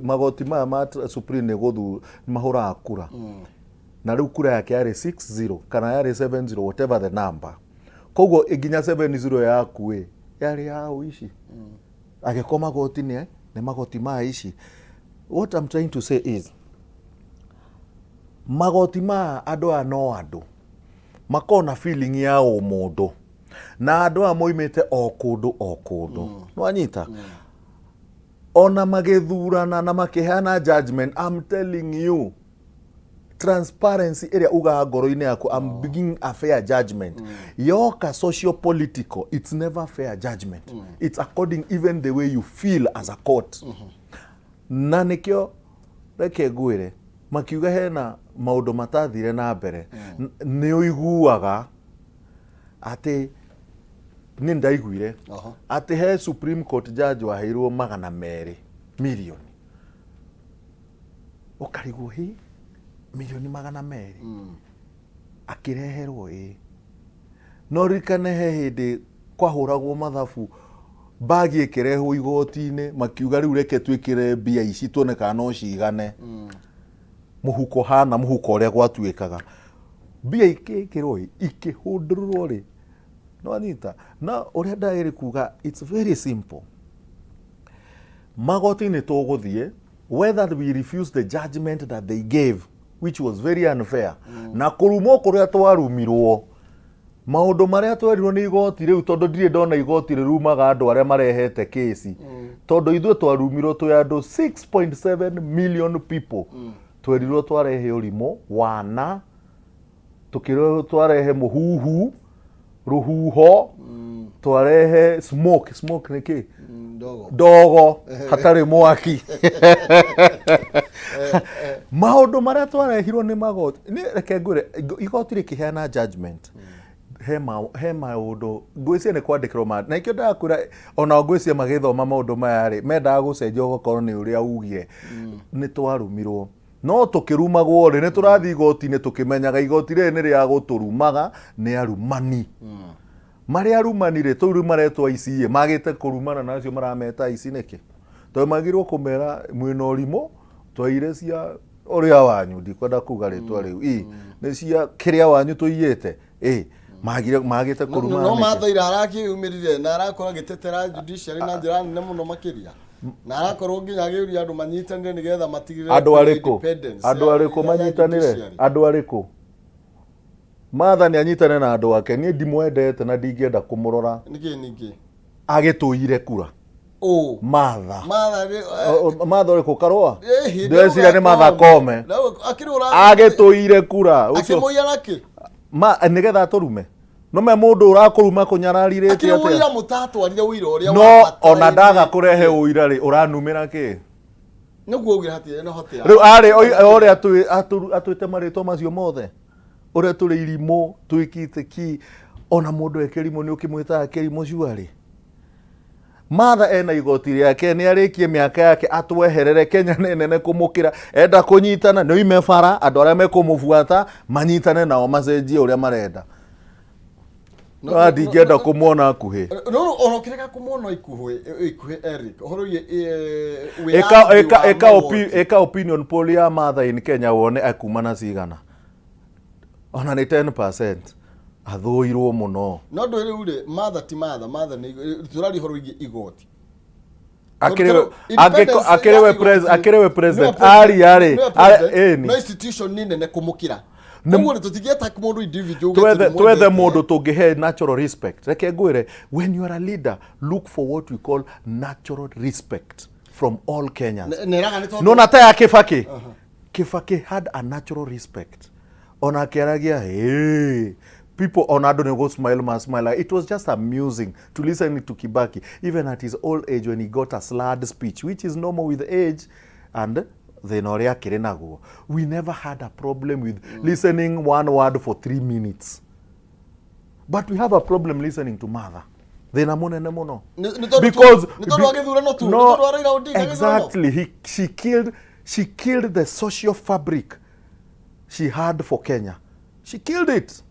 magoti maya ma Supreme nĩ mahũraga kura. Na rĩu kura yake yarĩ 6-0 kana yarĩ 7-0, whatever the number. Koguo nginya 7-0 yaku ĩ, yarĩ ya ũici. Angĩkorwo magoti nĩ magoti ma aici. What I'm trying to say is, magoti ma andũ aya no andũ makoragwo na feeling ya ũmũndũ, na andũ aya moimĩte o kũndũ o kũndũ. Nĩwanyita? Ona magĩthurana na makĩheana judgment, I'm telling you, transparency ĩrĩa ugaga ngoro-inĩ yaku, I'm bringing a fair judgment. Yoka socio political, it's never fair judgment. It's according even the way you feel as a court. Na nĩkĩo reke ngwĩre, makiuga hena maũndũ matathire na mbere, nĩ ũiguaga atĩ nĩ ndaiguire atĩ he Supreme Court judge waheirwo 200 mirioni, ũkarigwo hi mirioni 200 akĩreherwo ĩ. No ririkane he hĩndĩ kwahũragwo mathabu, mbagi ĩkĩrehwo igoti-inĩ, makiuga rĩu reke twĩkĩre mbia ici tuone kana no cigane. Mũhuko hana mũhuko ũrĩa gwatuĩkaga, mbia ikĩkĩrwo ĩ, ikĩhũndũrũrwo rĩ, nĩwanyita? Na ũrĩa ndagĩrĩ kuga, it's very simple. Magoti-inĩ tũgũthiĩ, whether we refuse the judgment that they gave, which was very unfair, na kũrumwo kũrĩa twarumirwo, maũndũ marĩa twerirwo nĩ igoti rĩu, tondũ ndirĩ ndona igoti rĩrumaga andũ arĩa marehete kĩci, tondũ ithuĩ twarumirwo twĩ andũ 6.7 million people, twerirwo twarehe ũrimũ wana, tũkĩrwo twarehe mũhuhu rũhuho, twarehe smoke. Smoke nĩ kĩ? Ndogo. Ndogo hatarĩ mwaki. Maũndũ marĩa twarehirwo nĩ magoti, nĩ reke ngwĩre, igoti rĩkĩheana judgment, he maũndũ ngwĩciria nĩ kwandĩkĩrwo ma, na ikĩo ndakwĩra ona ngwĩciria magĩthoma maũndũ maya rĩ, mendaga gũcenjia ũgakorwo nĩ ũrĩa ugire. Nĩ twarumirwo, no tũkĩrumagwo rĩ, nĩ tũrathiĩ igoti-inĩ tũkĩmenyaga igoti rĩrĩ nĩ rĩa gũtũrumaga, nĩ arumani. Marĩ arumani rĩ, tũu rĩu maretwo aici ĩ, magĩte kũrumana na acio marameta aici nĩkĩ? Tondũ magĩrĩirwo kũmera mwĩna ũrimũ, twaire cia ũrĩa wanyu, ndikwenda kuga rĩtwa rĩu, ĩ, nĩ cia kĩrĩa wanyu tũiyĩte, ĩ, magĩte kũrumana No nĩkĩ? Martha ira arakĩyumĩrire na arakorwo agĩtetera judiciary na njĩra nene mũno makĩria. Na arakorwo nginya agĩũria andũ manyitanĩre nĩgetha matigĩrĩre Andũ arĩkũ? independence Andũ arĩkũ ya manyitanĩre? judiciary. Andũ arĩkũ? Martha nĩ anyitane na andũ ake. Niĩ ndimwendete na ndingĩenda kũmũrora. Nĩkĩ ningĩ? Agĩtũire kura. Ũ. Martha. Martha nĩ Martha ũrĩkũ Karũa? Ĩhĩ, Ndĩreciria nĩ Martha Koome. Akĩrĩ ũra Agĩtũire kura. Ũcio Akĩmũiya nakĩ? Ma nĩgetha atũrume. No me mũndũ ũrakũruma kũnyararirĩte Akĩrĩ atĩa? ũira mũtatwarire ũira ũrĩa No wabatarainie. ona ndaga kũrehe ũira rĩ, ũranumĩra kĩ? Nĩguo ũgire hatirĩ na hotĩa. Rĩu arĩ ũrĩa atwĩte marĩtwa macio mothe. Ũrĩa tũrĩ irimũ, twĩkĩte ki. Ona mũndũ e kĩrimũ nĩ ũkĩmwĩtaga kĩrimũ cuarĩ. Martha ena igoti rĩake nĩ arĩkie mĩaka yake atweherere. Kenya nĩ nene kũmũkĩra. Enda kũnyitana nĩ oime bara, andũ arĩa mekũmũbuata manyitane nao macenjie ũrĩa marenda. No- No ndingĩenda kũmuona hakuhĩ. No ona ũkĩrega kũmuona ikuhĩ ikuhĩ Eric ũhoro wĩgiĩ Ĩka wĩyathi ĩka wa ĩka magoti. ĩka opinion poll ya Martha in Kenya wone akuma na cigana. Ona nĩ 10%. Athũirwo mũno. No ndũ rĩu rĩ Martha ti Martha Martha nĩ tũraria ũhoro wĩgiĩ igoti. Akĩrĩ Tondũ independence akĩrĩ we ya president igoti- akĩrĩ we president nĩwe president- aria rĩ nĩwe president, ĩni no institution nĩ nene kũmũkĩra. Koguo rĩ tũtingĩeta mũndũ individual uge twethe tũtimwendete. twethe mũndũ tũngĩhe natural respect. Reke ngwĩre, when you are a leader, look for what we call natural respect from all Kenyans. Neraga nĩ tondũ Nona ta ya Kibaki. Kibaki had a natural respect. Ona akĩaragia, hey, people ona andũ nĩ gũ smile ma smile. It was just amusing to listen to Kibaki even at his old age when he got a slurred speech, which is normal with age and thĩna ũrĩa akĩrĩ naguo. We never had a problem with listening one word for 3 minutes. But we have a problem listening to Martha. Thĩna mũnene mũno. Nĩ tondũ Because nĩ tondũ wa gĩthurano tu, No, nĩ tondũ wa Raila Odinga gĩthurano. Exactly. She killed the social fabric she had for Kenya. She killed it.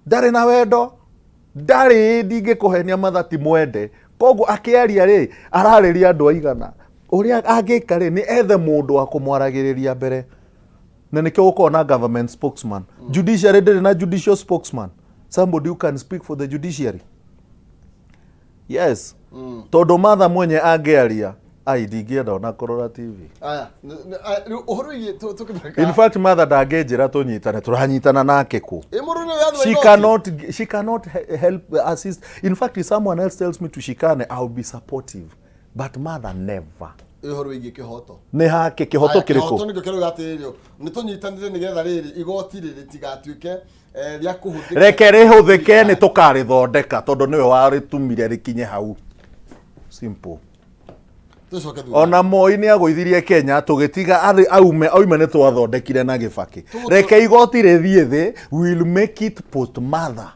Ndarĩ na wendo. Ndarĩ ndingĩkũhenia Martha ti mwende. Koguo akĩaria rĩ, ararĩria andũ aigana. Ũrĩa angĩka rĩ, nĩ ethe mũndũ wa kũmwaragĩrĩria mbere. Na nĩkĩo gũkoragwo na government spokesman. Judiciary ndĩrĩ na judicial spokesman. Somebody who can speak for the judiciary. Yes. Tondũ Martha mwenye angĩaria, ai ndingĩenda ona kũrora TV. Aya, rĩu ũhoro wĩgiĩ tũkĩmeka. In fact, Martha ndangĩnjĩra tũnyitane, tũranyitana nake kũ? Ĩ mũndũ nĩ wĩyathi wa She igoti. cannot, she cannot help assist. In fact, if someone else tells me tushikane, I'll be supportive. But Martha never. Ĩ ũhoro wĩgiĩ kĩhoto. Nĩ hake kĩhoto Aya, kĩhoto kĩrĩkũ? nĩkĩo kĩrauga atĩrĩrĩ, nĩ tũnyitanĩre nĩgetha rĩrĩ igoti rĩrĩ rĩtigatuĩke rĩa kũhũthĩka. Reke rĩhũthĩke nĩ tũkarĩthondeka tondũ nĩwe warĩtumire rĩkinye hau. Simple. Tũcoke thutha. Ona Moi nĩ agũithirie Kenya tũgĩtiga arĩ aume aume nĩ twathondekire na Gĩbakĩ. Reke igoti rĩthiĩ thĩ, we'll make it post Martha.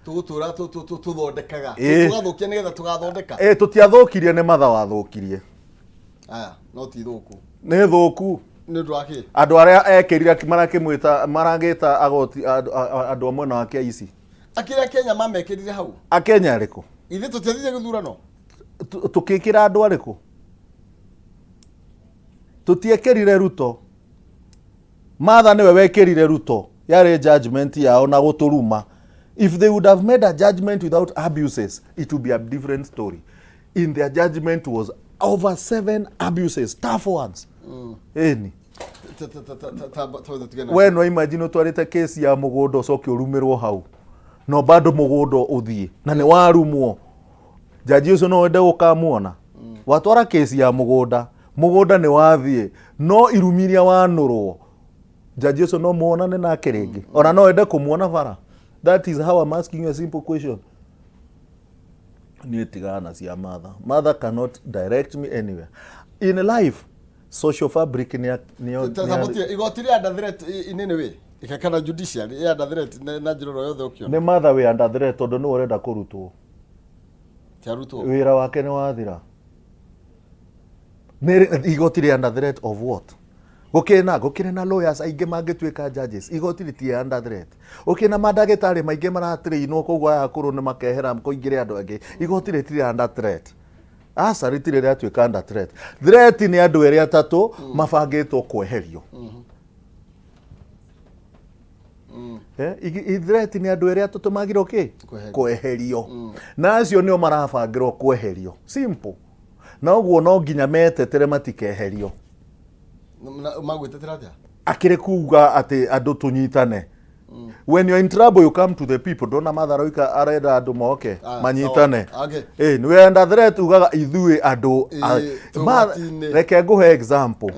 Tũgũtũra tũthondekaga. Ĩ. Tũgathũkia nĩgetha tũgathondeka. Tũtiathũkirie nĩ Martha wathũkirie. Aya, no ti thũku. Nĩ thũku. Nĩ ũndũ wa kĩ? Andũ arĩa ekĩrire marakĩmwĩta maragĩta agoti andũ a mwena wake aici. Akĩrĩa Kenya mamekĩrire hau. Akenya arĩkũ? Ithuĩ tũtiathire gĩthurano. Tũkĩkĩra andũ arĩkũ? Tũtiekĩrire Ruto. Martha nĩwe wekĩrire Ruto. Yarĩ judgment yao na gũtũruma. If they would have made a judgment without abuses, it would be a different story. In their judgment was over 7 abuses, tough ones. Ĩni. We no imagine ũtwarĩte case ya mũgũnda ũcoke ũrumĩrwo hau. No bado mũgũnda ũthiĩ na nĩ warumwo. Jaji ũcio no wende gũkamuona. Watwara case ya mũgũnda, mũgũnda nĩ wathiĩ, no irumi iria wanũrwo, jaji ũcio no muonane nake rĩngĩ. Ona no wende kũmuona bara. That is how I'm asking you a simple question. Niĩ tigana na cia Martha. Martha cannot direct me anywhere. In life, social fabric nĩ ya- nĩ ya- nĩ ya- Igoti rĩa under threat in any way. Kana judiciary ĩ under threat na njĩra oro yothe ũkĩona. Nĩ Martha wĩ under threat tondũ nĩwe ũrenda kũrutwo. Ti arutwo. Wĩra wake nĩ wathira. Nĩ igoti rĩ under threat of what? Gũkĩrĩ na, gũkĩrĩ na lawyers aingĩ mangĩtuĩka judges. Igoti rĩtirĩ under threat. Gũkĩrĩ na mandagĩtarĩ maingĩ maratrainwo koguo aya akũrũ nĩ makehera kũingĩre andũ angĩ. Igoti rĩtirĩ under threat. Aca rĩtirĩ rĩatuĩka under threat. Threat nĩ andũ erĩ atatũ mabangĩtwo kweherio. Threat nĩ andũ erĩ atatũ magirwo kĩ? Kweherio. Kweherio. Na acio nĩo marabangĩrwo kweherio. Simple. Na ũguo no nginya metetere matikeherio. Magwĩtetera atĩa? Akĩrĩ kuga atĩ andũ tũnyitane. When you're in trouble, you come to the people. Ndona Martha aroika arenda andũ moke Ah, manyitane. sawa. Okay. Eh, nĩ wenda threat ugaga ithuĩ andũ Ĩĩ, tũgwati-inĩ. Reke ngũhe example.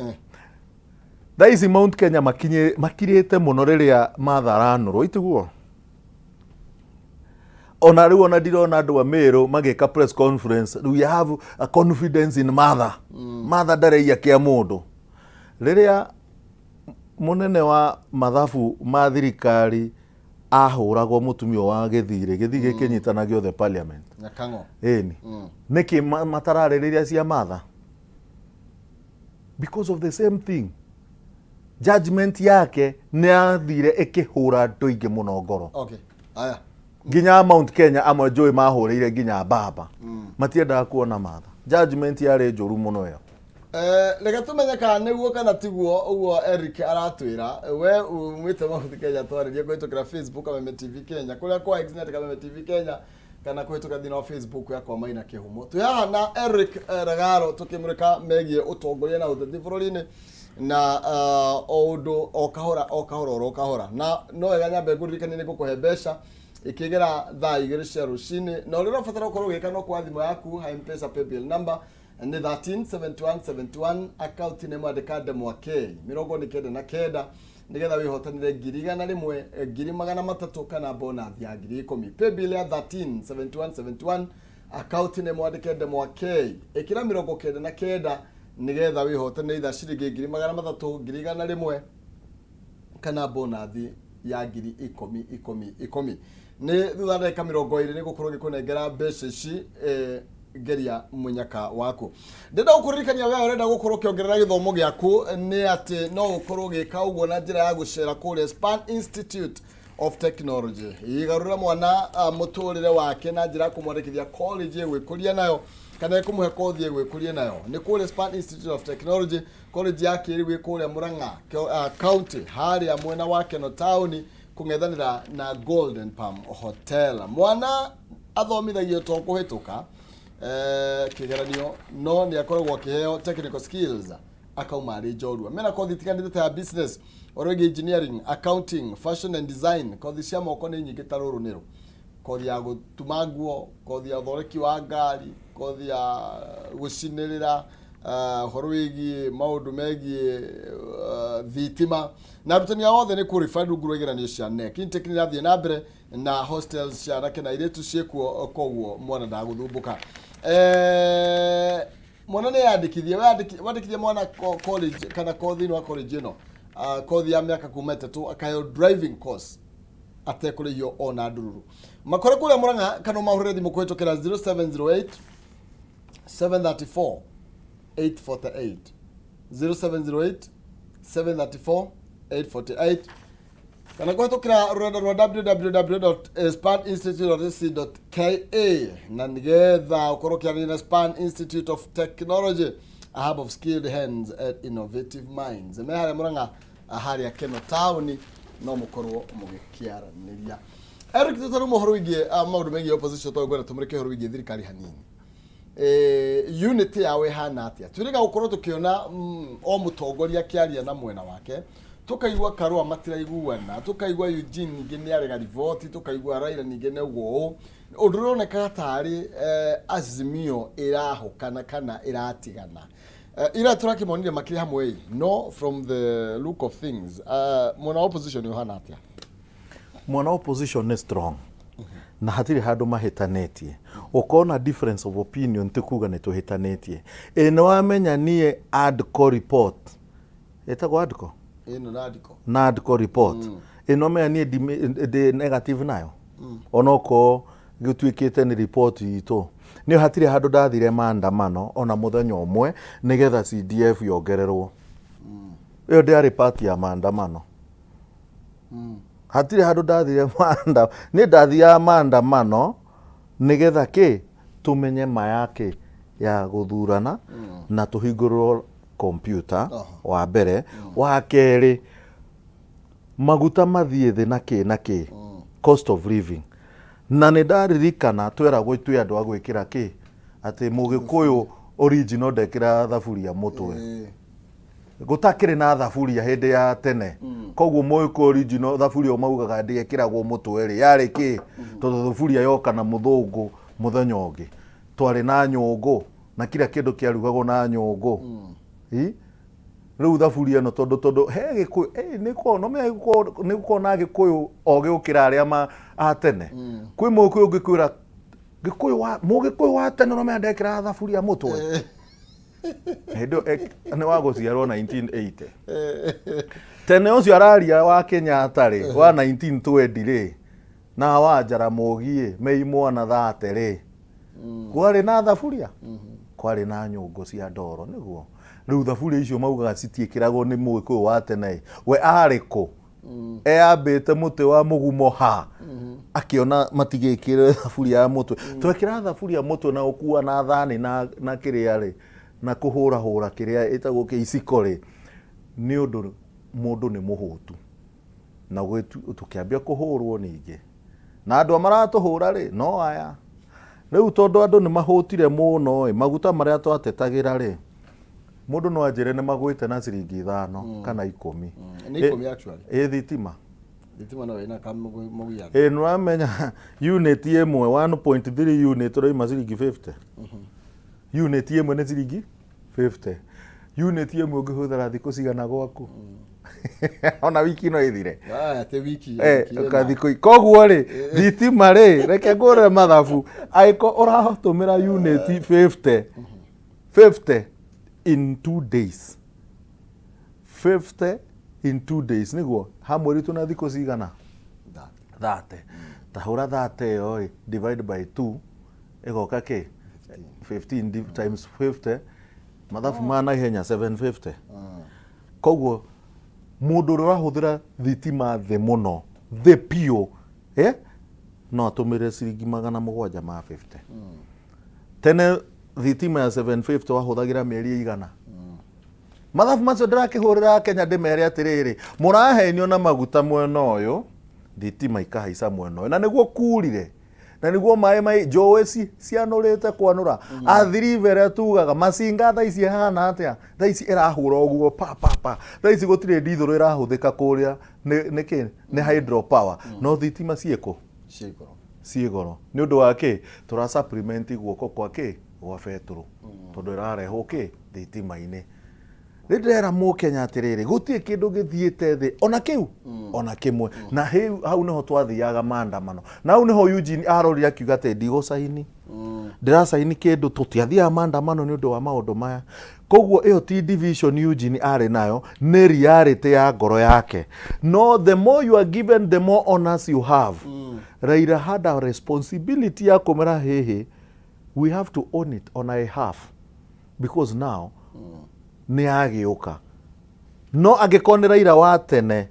Thaa ici Mount Kenya makirĩte mũno rĩrĩa Martha aranũrwo, itiguo? Ona rĩu ona ndirona andũ a Meru magĩka press conference. We have a confidence in Martha. Martha ndareia kĩa mũndũ. Rĩrĩa mũnene wa mathabu ma thirikari ahũragwo mũtumia wa gĩthirĩ, gĩthii gĩkĩnyitanagio the parliament. Nyakang'o. Ĩni. Nĩkĩ matararĩrĩria cia Martha? Because of the same thing. Judgment yake nĩ yathire ĩkĩhũra andũ aingĩ mũno ngoro. Okay. Aya. Nginya Mount Kenya amwe njũĩ mahũrĩire nginya baba. Matiendaga kuona Martha. Judgment yarĩ njũru mũno ĩyo. Reke tũmenye kana nĩguo kana tiguo ũguo Eric aratwĩra. We umĩte Mount Kenya, twarĩrie kũhĩtũkĩra Facebook Kameme TV Kenya, kũrĩa kwa X net Kameme TV Kenya, kana kũhĩtũkĩra thĩinĩ wa Facebook yakwa Maina Kĩhumo. Twĩ haha na Eric Ragaro tũkĩmũrĩka megiĩ ũtongoria na ũteti bũrũri-inĩ na o ũndũ o kahora o kahora oro kahora, na no wega nyambe ngũririkanie nĩ ngũkũhe mbeca ikĩgera thaa 2 cia rũcinĩ, na ũrĩa ũrabatara gũkorwo ũgĩka no kwa thimũ yaku ha M-Pesa paybill number nĩ 137171, akaunti nĩ mwandĩka ndemwa K 99, nĩgetha wĩhotanĩre 100,000, 300,000 kana bonus ya 10,000. Paybill ya 137171, akaunti nĩ mwandĩke ndemwa K, ĩkĩra 99 nĩgetha wĩhotanĩre itha ciringi 300,000, 100,000 kana bonus ya 10,000 ikũmi ikũmi. Nĩ thutha wa ndagĩka 20 nĩ gũkorwo ngĩkũnengera mbeca ici. Geria mũnyaka waku. Ndĩrenda gũkũririkania we ũrenda gũkorwo ũkĩongerera gĩthomo gĩaku nĩ atĩ no ũkorwo ũgĩka ũguo na njĩra ya gũcera kũrĩa Span Institute of Technology. Igarũra mwana mũtũrĩre wake na njĩra ya kũmwandĩkithia college ĩgwĩkũria nayo kana ĩkũmũhe kothi ĩgwĩkũria nayo. Nĩ kũrĩa Span Institute of Technology, college ya kĩrĩu ĩ kũrĩa Murang'a County, harĩa mwena wa Keno Town kũng'ethanĩra na Golden Palm Hotel. Mwana athomithagio to kũhĩtũka kĩgeranio, no nĩ akoragwo akĩheo technical skills akauma arĩ njorua. Mena kothi itiganĩte ta ya business, ũrĩa ũngĩ engineering, accounting, fashion and design. Kothi cia moko nĩ nyingĩ ta rũrũ nĩrũ kothi ya gũtuma nguo, kothi ya ũthondeki wa ngari, kothi ya gũcinĩrĩra, ũhoro wĩgiĩ maũndũ megiĩ thitima, na arutani ao othe nĩ qualified rungu rwa igeranio cia KNEC. Intake nĩ irathiĩ na mbere na hostels cia anake na airĩtu ciĩkuo, koguo mwana ndagũthumbũka. Mwana nĩ yandĩkithie, wandĩkithie mwana college kana kothi thĩinĩ wa college ĩno, kothi ya mĩaka kuma 3, akaheo driving course atekũrĩhio ona ndururu. Makore kũrĩa Mũrang'a kana ũmahũrĩre thimũ kũhĩtũkĩra 0708 734 848, 0708 734 848, kana kũhĩtũkĩra rũrenda rwa www.spaninstitute.ac.ke, na nĩgetha ũkorwo ũkĩaranĩria na Span Institute of Technology, a hub of skilled hands and innovative minds. Me harĩa Mũrang'a, harĩa Keno Town, no mũkorwo mũgĩkĩaranĩria. Eric, tũtaruma ũhoro wĩgiĩ maũndũ megiĩ opposition, tondũ ngwenda tũmũrĩke ũhoro wĩgiĩ thirikari hanini. Unity yao ĩhana atĩa? Twĩrĩga gũkorwo tũkĩona o mũtongoria akĩaria na mwena wake, tũkaigua Karũa matiraiguana, tũkaigua Eugene ningĩ nĩ arega riboti, tũkaigua Raila ningĩ nĩ ũguo. Ũũ ũndũ ũronekaga tarĩ Azimio ĩrahũkana kana ĩratigana. Ira tũrakĩmonire makĩrĩ hamwe ĩ, no from the look of things, mwena wa opposition ũhana atĩa? Mwena wa opposition nĩ strong na hatirĩ handũ mahĩtanĩtie. Ũkona difference of opinion ti kuga nĩ tũhĩtanĩtie. Ĩ nĩ wamenya niĩ ADCO report ĩtagwo ADCO. Ĩno NADCO. NADCO report ĩno menya niĩ ndĩ negative nayo, onokorwo gĩtuĩkĩte nĩ report itũ. Niĩ hatirĩ handũ ndathire maandamano ona mũthenya ũmwe nĩgetha CDF yongererwo. Ĩyo ndĩarĩ part ya maandamano. Hatirĩ handũ ndathire maanda niĩ ndathiaga maandamano nĩgetha kĩ tũmenye ma ya kĩ ya gũthurana na tũhingũrĩrwo kompyuta. Wa mbere, wa kerĩ, maguta mathiĩ thĩ na kĩ na kĩ, cost of living. Na nĩ ndaririkana tweragwo twĩ andũ a gwĩkĩra kĩ atĩ mũgĩkũyũ. Original ndekĩraga thaburia mũtwe. Gũtakĩrĩ na thaburia hĩndĩ ya tene. Koguo mũgĩkũyũ original thaburia maugaga ndĩekĩragwo mũtwe rĩ, yarĩ kĩ? Tondũ thaburia yoka na mũthũngũ mũthenya ũngĩ. Twarĩ na nyũngũ na kila kĩndũ kĩarugagwo na nyũngũ. Ĩ? Rĩu thaburia ĩno tondũ tondũ he gĩkũyũ eh, nĩ gũkoragwo no menya nĩ gũkoragwo na agĩkũyũ ogĩ gũkĩra arĩa ma a tene. Kwĩ mũgĩkũyũ ũngĩkwĩra gĩkũyũ wa mũgĩkũyũ wa tene no menya ndekĩraga thaburia mũtwe. Hĩndĩ ĩyo nĩ wa gũciarwo 1980. Tene ũcio araria wa Kenyatta rĩ, wa 1920 rĩ, na wa Jaramogi ĩ, me imwana thate rĩ, kwarĩ na thaburia? Kwarĩ na nyũngũ cia ndoro nĩguo. Rĩu thaburia icio maugaga citiĩkĩragwo nĩ mũgĩkũyũ wa tene ĩ, we arĩ kũ? Eyambĩte mũtĩ wa mũgumo ha? Akĩona matigĩkĩre thaburia ya mũtwe. Twekĩra thaburia mũtwe na gũkua na thani na na kĩrĩa rĩ, na kũhũrahũra kĩrĩa ĩtagwo kĩ iciko rĩ, nĩ ũndũ mũndũ nĩ mũhũtu. Na tũkĩambia kũhũrwo ningĩ. Na andũ a maratũhũra rĩ, no aya. Rĩu tondũ andũ nĩ mahũtire mũno ĩ, maguta marĩa twatetagĩra rĩ, mũndũ no anjĩre nĩ magwĩte na ciringi ithano kana ikũmi. Nĩ ikũmi actually. Ĩ thitima. Thitima no ĩna kamũgiano. Ĩ nĩ ũramenya unit ĩmwe 1.3 unit ũraima ciringi 50. Unit ĩmwe nĩ ciringi 50. Unit ĩmwe ũngĩhũthĩra thikũ cigana gwaku? Ona wiki no ĩthire. Aya te wiki. Eh, wiki ĩna. kathikũ koguo rĩ thitima rĩ reke ngũrĩre mathabu angĩkorwo ũratũmĩra unit 50 50 in 2 days, 50 in 2 days nĩguo ha mweri tũna thikũ cigana? 30. Ta hũra 30 ĩyo ĩ divide by 2 ĩgoka kĩ? 15 times 50, mathabu ma naihenya, 750. Koguo mũndũ ũrĩa ũrahũthĩra thitima thĩ mũno, thĩ biũ, eh? No atũmĩre ciringi 750. Tene thitima ya 750 wahũthagĩra mĩeri ĩigana? Mathabu macio ndĩrakĩhũrĩra Kenya ndĩmere atĩrĩrĩ, mũrahenio na maguta mwena ũyũ, thitima ikahaica mwena ũyũ, na nĩguo kurire na nĩguo maĩ mai njũĩ cianũrĩte kwanũra. Athi River ĩrĩa tugaga macinga thaa ici ĩhana atĩa? Thaa ici ĩrahũra ũguo pa pa pa. Thaa ici gũtirĩ ndithũrũ ĩrahũthĩka kũrĩa, nĩ nĩkĩ? Nĩ hydro power. No thitima ciĩkũ? Ciĩ igũrũ. Ciĩ goro. Nĩ ũndũ wa kĩ? Tũra supplement guoko kwa kĩ? Gwa betũrũ. Tondũ ĩrarehwo kĩ? Thitima-inĩ. Rĩ ndĩrera mũkenya atĩrĩrĩ, gũtirĩ kĩndũ gĩthiĩte thĩ ona kĩu ona kĩmwe. Na hau nĩho twathiaga maandamano, na hau nĩho Eugene arorire akiuga atĩ ndigũcaini, ndĩracaini kĩndũ. Tũtiathiaga maandamano nĩ ũndũ wa maũndũ maya. Koguo ĩyo ti division Eugene arĩ nayo, nĩ reality ya ngoro yake. No the more you are given, the more honors you have. Raila had a responsibility ya kũmera hĩhĩ, we have to own it on a half because now nĩ yagĩũka. No angĩkorwo nĩ Raila wa tene,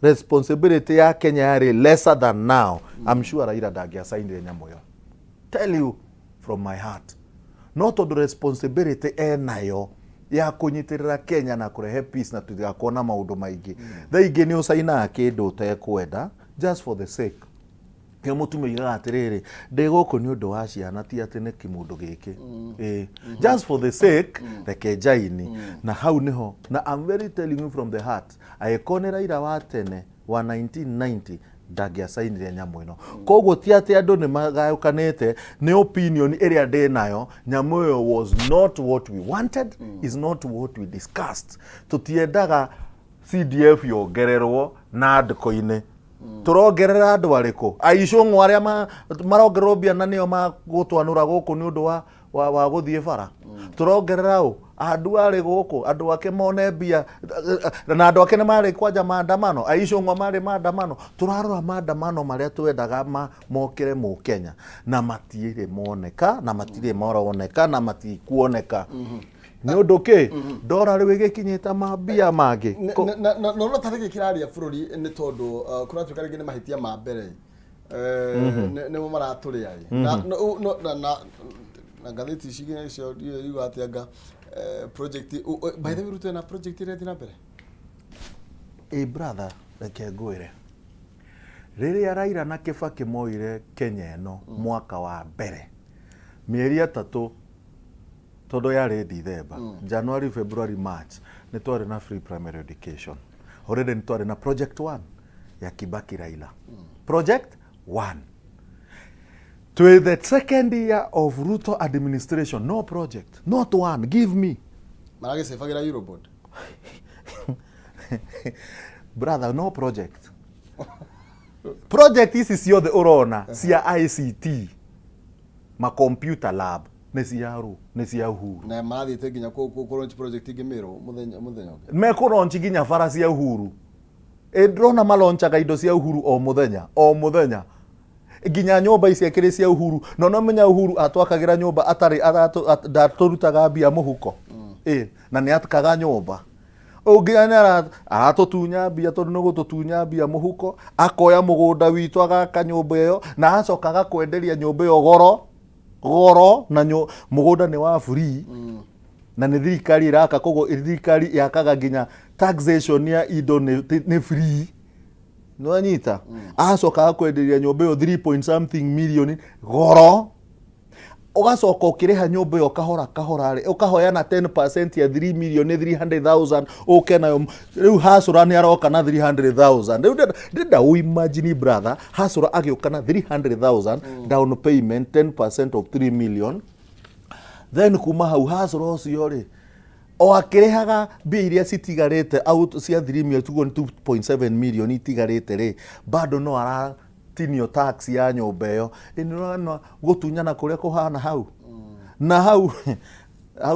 responsibility ya Kenya yarĩ lesser than now, I'm sure Raila ndangĩacainire nyamũ ĩyo, tell you from my heart. No tondũ responsibility enayo ya kũnyitĩrĩra Kenya na kũrehe peace na tũtigakorwo na maũndũ maingĩ, thaa ingĩ nĩ ũcainaga kĩndũ ũtekwenda just for the sake. Kĩo mũtumia oigaga atĩrĩrĩ, ndĩ gũkũ nĩ ũndũ wa ciana, ti atĩ nĩ kĩmũndũ gĩkĩ. Ĩĩ, just for the sake, reke njaini. Na hau nĩho, na I'm very telling you from the heart, angĩkorwo nĩ Raila wa tene wa 1990, ndangĩacainire nyamũ ĩno. Koguo ti atĩ andũ nĩ magayũkanĩte, nĩ opinion ĩrĩa ndĩ nayo. Nyamũ ĩyo was not what we wanted, is not what we discussed. Tũtiendaga CDF yongererwo NADCO-inĩ. Tũrongerera andũ arĩkũ? Aicũng'wa arĩa marongererwo mbia na nĩo magũtwanũra gũkũ nĩ ũndũ wa gũthiĩ bara. Tũrongerera ũ? Andũ arĩ gũkũ, andũ ake mone mbia, na andũ ake nĩ marĩ kwanja maandamano, aicũng'wa marĩ maandamano. Tũrarora maandamano marĩa twendaga mokĩre mũkenya, na matirĩ moneka, na matirĩ maroneka, na matikuoneka. Nĩ ũndũ kĩ? Ndora rĩu ĩgĩkinyĩte mambia mangĩ. Na no tarĩ gĩkĩraria bũrũri nĩ tondũ kũratuĩka rĩngĩ nĩ mahĩtia ma mbere nĩmo maratũrĩa ĩ. Na no- no- na na na ngathĩti ici icio iuga atĩ anga project by the way, Ruto ena project ĩrĩa ĩrathiĩ na mbere. Ĩ brother, reke ngwĩre, rĩrĩa Raila na Kibaki moire Kenya ĩno mwaka wa mbere, mĩeri 3. Tondũ yarĩ December, January, February, March nĩ twarĩ na free primary education. Already nĩ twarĩ na project one ya Kibaki Raila. Project one. To the second year of Ruto administration, no project, not one. Give me. Maragĩcĩbagĩra Eurobond. Brother, no project. Project ici ciothe ũrona cia ICT, ma computer lab, nĩ cia rũ, nĩ cia Uhuru. Na marathiĩte nginya kũ launch project ingĩ Meru mũthenya ũngĩ. Mekũ nginya bara cia Uhuru. Ĩ ndĩrona malonchaga indo cia Uhuru o mũthenya, o mũthenya. Nginya nyũmba ici akĩrĩ cia Uhuru. No no menya Uhuru atwakagĩra nyũmba atarĩ ndatũrutaga mbia mũhuko. Ĩ na nĩ atakaga nyũmba. Ũngĩ nĩ aratũtunya mbia tondũ nĩ gũtũtunya mbia mũhuko, akoya mũgũnda witũ agaka nyũmba ĩyo na acoka agakwenderia nyũmba ĩyo goro goro na mũgũnda nĩ wa free. Na nĩ thirikari ĩraka, koguo thirikari yakaga nginya taxation ya indo nĩ free. Nĩwanyita? Acoka agakwenderia nyũmba ĩyo 3 point something million goro, ũgacoka ũkĩrĩha nyũmba ĩyo kahora kahora rĩ, ũkahoya na 10% ya 3 million nĩ 300,000 ũke nayo. Rĩu hacũra nĩ aroka na 300,000. Rĩu ndĩrenda ũ imagine, brother, hacũra agĩũka na 300,000 down payment, 10% of 3 million. Then kuma hau hacũra ũcio rĩ, o akĩrĩhaga mbia iria citigarĩte out cia 3 million, tuguo nĩ 2.7 million itigarĩte rĩ, bado no aratinio tax ya nyũmba ĩyo. Ĩ nĩ ũrona gũtunyana kũrĩa kũhana hau? Na hau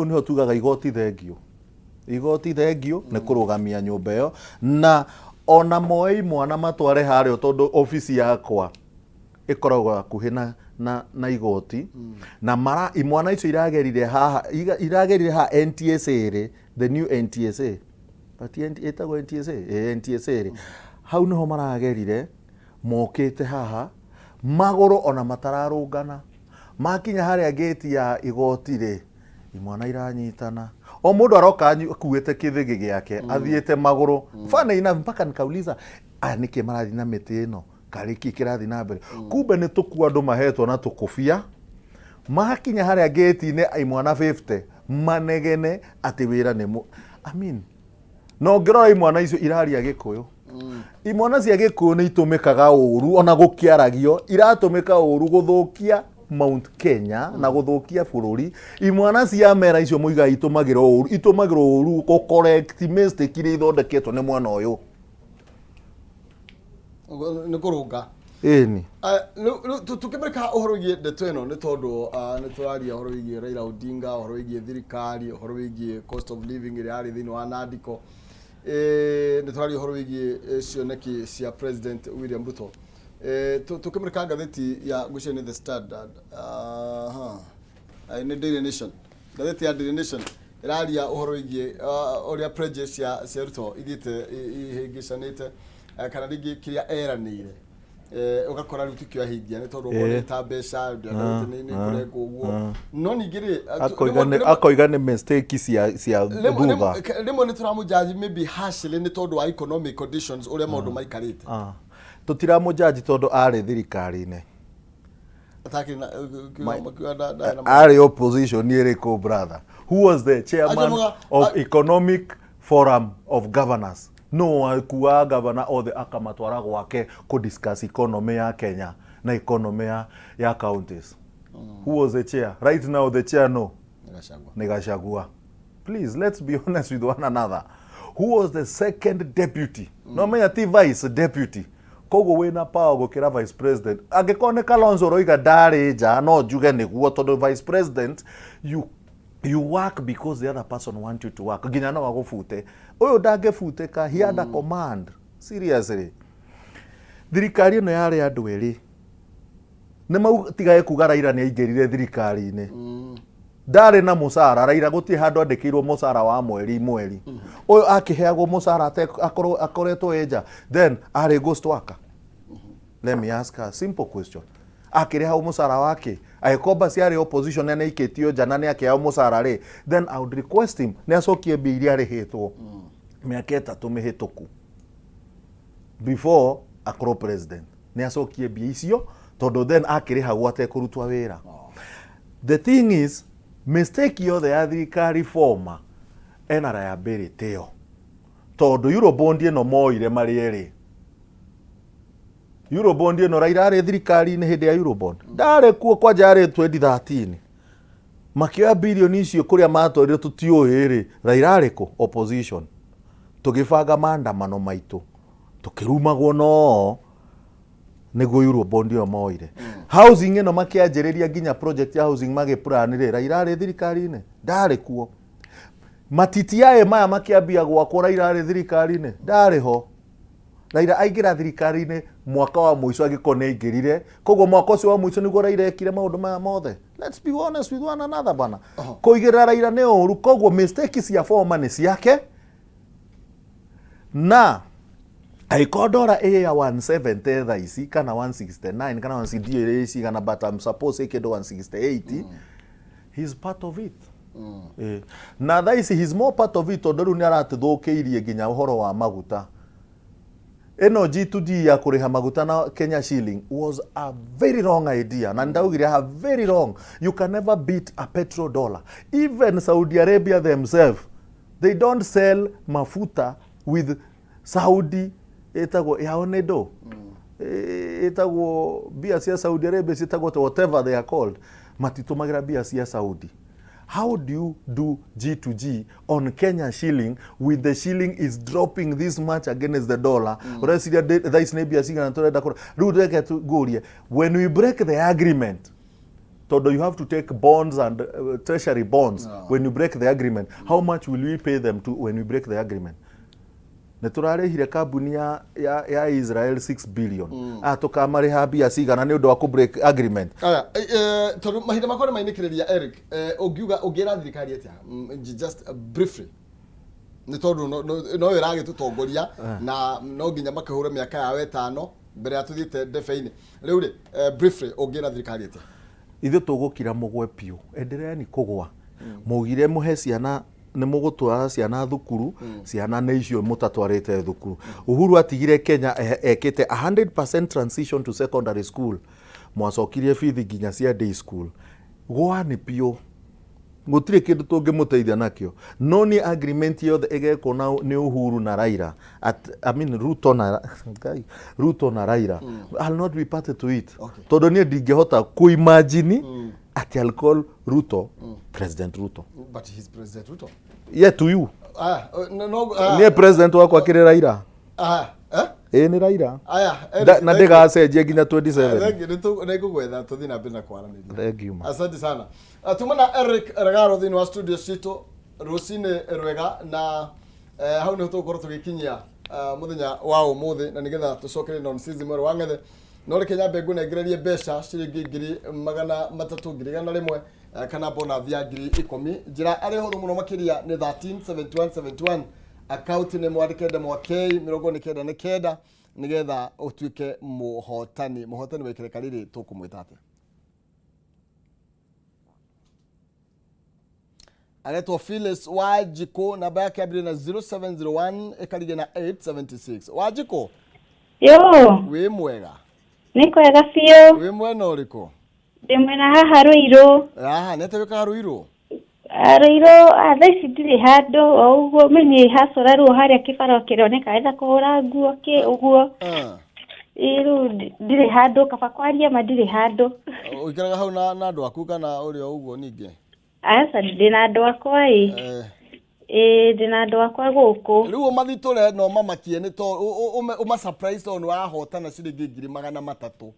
nĩho tugaga igoti thengio, igoti thengio nĩ kũrũgamia nyũmba ĩyo. Na ona moe imwana matware harĩa, tondũ obici yakwa ĩkoragwo hakuhĩ na igoti, na mara imwana icio iragerire haha, iragerire haha NTSA rĩ, the new NTSA, but ĩtagwo NTSA, ĩ NTSA rĩ, hau nĩho maragerire mokĩte haha magũrũ, ona matararũngana. Makinya harĩa gate ya igoti rĩ, imwana iranyitana, o mũndũ aroka akuĩte kĩthĩgĩ gĩake, athiĩte magũrũ. Funny enough, mpaka nikauliza, aya nĩkĩ marathiĩ na mĩtĩ ĩno, karĩ kĩ kĩrathiĩ na mbere? Kumbe nĩ tũkuo andũ mahetwo na tũkũbia. Makinya harĩa gate-inĩ, imwana 50 manegene atĩ wĩra nĩ mũ, I mean, na ũngĩrora imwana icio iraria Gĩkũyũ. Imwana cia Gĩkũyũ nĩ itũmĩkaga ũru, ona gũkĩaragio iratũmĩka ũru gũthũkia Mount Kenya na gũthũkia bũrũri. Imwana cia mera icio mũigaga itũmagĩrwo ũru, itũmagĩrwo ũru gũ correct mistake iria ithondeketwo nĩ mwena ũyũ. Nĩ kũrũnga. Ĩni. Rĩu tũkĩmũrĩka ũhoro wĩgiĩ ndeto ĩno, nĩ tondũ nĩ tũraria ũhoro wĩgiĩ Raila Odinga, ũhoro wĩgiĩ thirikari, ũhoro wĩgiĩ cost of living ĩrĩa yarĩ thĩinĩ wa Nandiko. Nĩ tũraria ũhoro wĩgiĩ cioneki cia President William Ruto. Tũkĩmũrĩka ngathĩti ya ngwĩciria nĩ The Standard. Aha. Nĩ Daily Nation. Ngathĩti ya Daily Nation ĩraria ũhoro wĩgiĩ ũrĩa pledges cia Ruto ithiĩte ihĩngĩcanĩte, kana rĩngĩ kĩrĩa eranĩire, ũgakora rĩu tikĩo ahingia, nĩ tondũ okorwo nĩ ta mbeca nĩ kũrengwo ũguo. No ningĩ rĩ, Akoiga nĩ mistake cia thutha. Rĩmwe nĩ tũramũjudge maybe harshly nĩ tondũ wa economic conditions, ũrĩa maũndũ maikarĩte. Ah. Tũtiramũjaji tondũ arĩ thirikari-inĩ. Atakĩrĩ na makiuga Arĩ opposition ĩrĩkũ, brother? Who was the chairman of Economic Forum of Governors? No akuaga governor othe akamatwara gwake kũ discuss economy ya Kenya na economy ya counties. Who was the chair? Right now the chair, no Gachagua. Nĩ Gachagua. Please, let's be honest with one another. Who was the second deputy? No menya ti vice, deputy. Koguo wĩna power gũkĩra vice president. Angĩkorwo nĩ Kalonzo ũroiga ndarĩ nja, no njuge nĩguo, tondũ vice president, you work because the other person want you to work. Nginya no agũbute. Ũyũ ndangĩbutĩka, he had a command. Seriously. Thirikari ĩno yarĩ andũ erĩ. Nĩ mau tigage kuga Raila nĩ aingĩrire thirikari-inĩ. Ndarĩ na mũcara. Raila gũtirĩ handũ andĩkĩirwo mũcara wa mweri mweri. Ũyũ akĩheagwo mũcara akorwo akoretwo ĩ nja. Then arĩ ghost worker. Let me ask a simple question. Akĩrĩhagwo mũcara wake? Angĩkorwo basi arĩ opposition na nĩ aikĩtio nja na nĩ akĩheo mũcara rĩ, then I would request him nĩ acokie mbia iria arĩhĩtwo mĩaka 3 mĩhĩtũku before akorwo president. Nĩ acokie mbia icio, tondũ then akĩrĩhagwo atekũrutwo wĩra. The thing is, Mistake yothe ya thirikari former ena liability ĩyo, tondũ Eurobond ĩno moire marĩ erĩ. Eurobond ĩno Raila arĩ thirikari-inĩ hĩndĩ ya Eurobond ndarĩ kuo, kwanja yarĩ 2013 makĩoya birioni icio kũrĩa matwarire tũtiũĩ rĩ, Raila arĩ kũ opposition, tũgĩbanga maandamano maitũ tũkĩrumagwo no nĩguo Eurobond ĩyo moire. Housing ĩno makĩanjĩrĩria nginya project ya housing magĩplan rĩ, Raila arĩ thirikari-inĩ ndarĩ kuo. Matitiaĩ maya makĩambia gwakwo Raila arĩ thirikari-inĩ ndarĩ ho. Raila aingĩra thirikari-inĩ mwaka wa mũico angĩkorwo nĩ aingĩrire, koguo mwaka ũcio wa mũico nĩguo Raila ekire maũndũ maya mothe. Let's be honest with one another bana. Kũigĩrĩra Raila nĩ ũru, koguo mistake cia former nĩ ciake, na angĩkorwo ndora ĩ ya 170 thaa ici kana 169 kana 160 ĩrĩ cigana, but I'm supposed ĩ kĩndũ 168, he's part of it. Na thaa ici he's more part of it tondũ rĩu nĩ aratũthũkĩirie nginya ũhoro wa maguta. Ĩno G2G ya kũrĩha maguta na Kenya shilling was a very wrong idea, na ndaugire a very wrong. You can never beat a petrodollar. Even Saudi Arabia themselves, they don't sell mafuta with Saudi, ĩtagwo yao nĩ ndũ, ĩtagwo mbia cia Saudi Arabia ciĩtagwo whatever they are called, matitũmagĩra mbia cia Saudi. How do you do G2G on Kenya shilling with the shilling is dropping this much against the dollar? Ũreciria thaa ici nĩ mbia cigana tũrenda kũra? Rĩu reke ngũrie, when we break the agreement, tondũ you have to take bonds and treasury bonds, when you break the agreement, how much will we pay them to when we break the agreement? Nĩ tũrarĩhire kambuni ya Israel 6 billion. Ah, tũkamarĩha mbia cigana nĩ ũndũ wa kũ break agreement? Aya, tondũ mahinda makwa nĩ mainĩkĩrĩria, Eric, ũngiuga ũngĩra thirikari atĩa? Just briefly, nĩ tondũ no yo ĩragĩtũtongoria na no nginya makĩhũre mĩaka yao 5 mbere ya tũthiĩte ndebe-inĩ rĩu rĩ, briefly ũngĩra thirikari atĩa? Ithuĩ tũgũkira mũgwe piũ, endereani kũgwa. Mũgire mũhe ciana, nĩ mũgũtwara ciana thukuru, ciana nĩ icio mũtatwarĩte thukuru. Uhuru atigire Kenya ekĩte 100% transition to secondary school, mwacokirie bithi nginya cia day school. Gwani piũ, gũtirĩ kĩndũ tũngĩmũteithia nakĩo, no nĩ agreement yothe ĩgekwo na nĩ Uhuru na Raila at, I mean Ruto na Ngai, Ruto na Raila, I'll not be party to it. Tondũ niĩ ndingĩhota kũimagine atĩ I'll call Ruto President Ruto. But he's President Ruto. Yeah, to you. Aya, no, ah, Niĩ president wakwa kĩrĩ Raila. Ah, eh? Ĩĩ, nĩ Raila. Aya, Eric, Na thank you. ndĩgacenjia nginya 27. Thank you. Nĩ ngũgwetha tũthiĩ na mbere na kwaranĩria. Thank you, ma. Asante sana. Tuma na Eric Regaro thĩinĩ wa studio citũ rũcinĩ rwega, na hau nĩho tũgũkorwo tũgĩkinyia mũthenya wa ũmũthĩ, na nĩgetha tũcokere non season mwerũ wa ng'ethe, no reke nyambe ngũnengererie mbeca ciringi 300,000, 100,000, kana bonus ya 10,000. Njĩra arĩ hũthũ mũno makĩria nĩ 13 71 71, account nĩ mwandĩke ndemwa K 99, nĩgetha ũtuĩke mũhotani. Mũhotani wa ikereka rĩrĩ tũkũmwĩta atĩa? Aretwo Phyllis Wanjikũ, namba yake yambĩrĩria na 0701 ĩkarigia na 876. Wanjikũ. Yo. Wĩ mwega? Nĩ kwega biũ. Wĩ mwena ũrĩkũ? Ndĩ mwena haha Rũirũ. Haha nĩ atĩa wĩkaga Rũirũ? Ah, Rũirũ, ah, thaa ici ndirĩ handũ o ũguo, mimi hacora rĩu harĩa kĩbaro kĩroneka etha kũhũra nguo kĩ ũguo. Ĩ rĩu ndirĩ handũ, kaba kwaria ma ndirĩ handũ. Ũikaraga hau na andũ aku kana ũrĩ o ũguo ningĩ? Aca, ndĩ na andũ akwa ĩ. Ĩ, ndĩ na andũ akwa gũkũ. Rĩu ũmathitũre na ũmamakie nĩ to ũma surprise tondũ nĩ wahotana ciringi 300,000.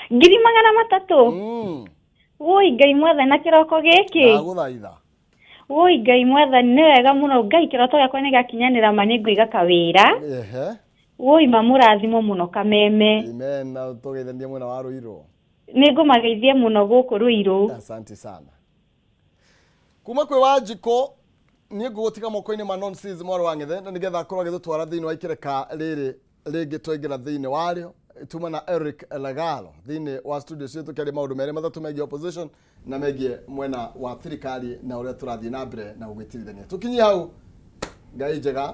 300,000? Woi Ngai mwathani, na kĩroko gĩkĩ. Ndagũthaitha. Woi Ngai mwathani, nĩ wega mũno Ngai, kĩroto gĩakwa nĩ gĩakinyanĩra, ma nĩ ngũiga kawĩra. Woi mamũrathimo mũno kameme. Amen, na tũgeithanie mwena wa Rũirũ. Nĩ ngũmageithia mũno gũkũ Rũirũ. Asante sana. Kuma kwĩ Wanjikũ, niĩ ngũgũtiga moko-inĩ ma nonsense mwarĩ wa ng'ethe, na nĩgetha akorwo agĩtũtwara thĩinĩ wa ikereka rĩrĩ rĩngĩ twaingĩra thĩinĩ warĩo. Tuma na Eric Lagalo thĩinĩ wa studio citũ tũkĩaria maũndũ merĩ matatũ megiĩ opposition na megiĩ mwena wa thirikari na ũrĩa tũrathiĩ na mbere na gũgĩtirithania. Tũkinyie hau, Ngai njega.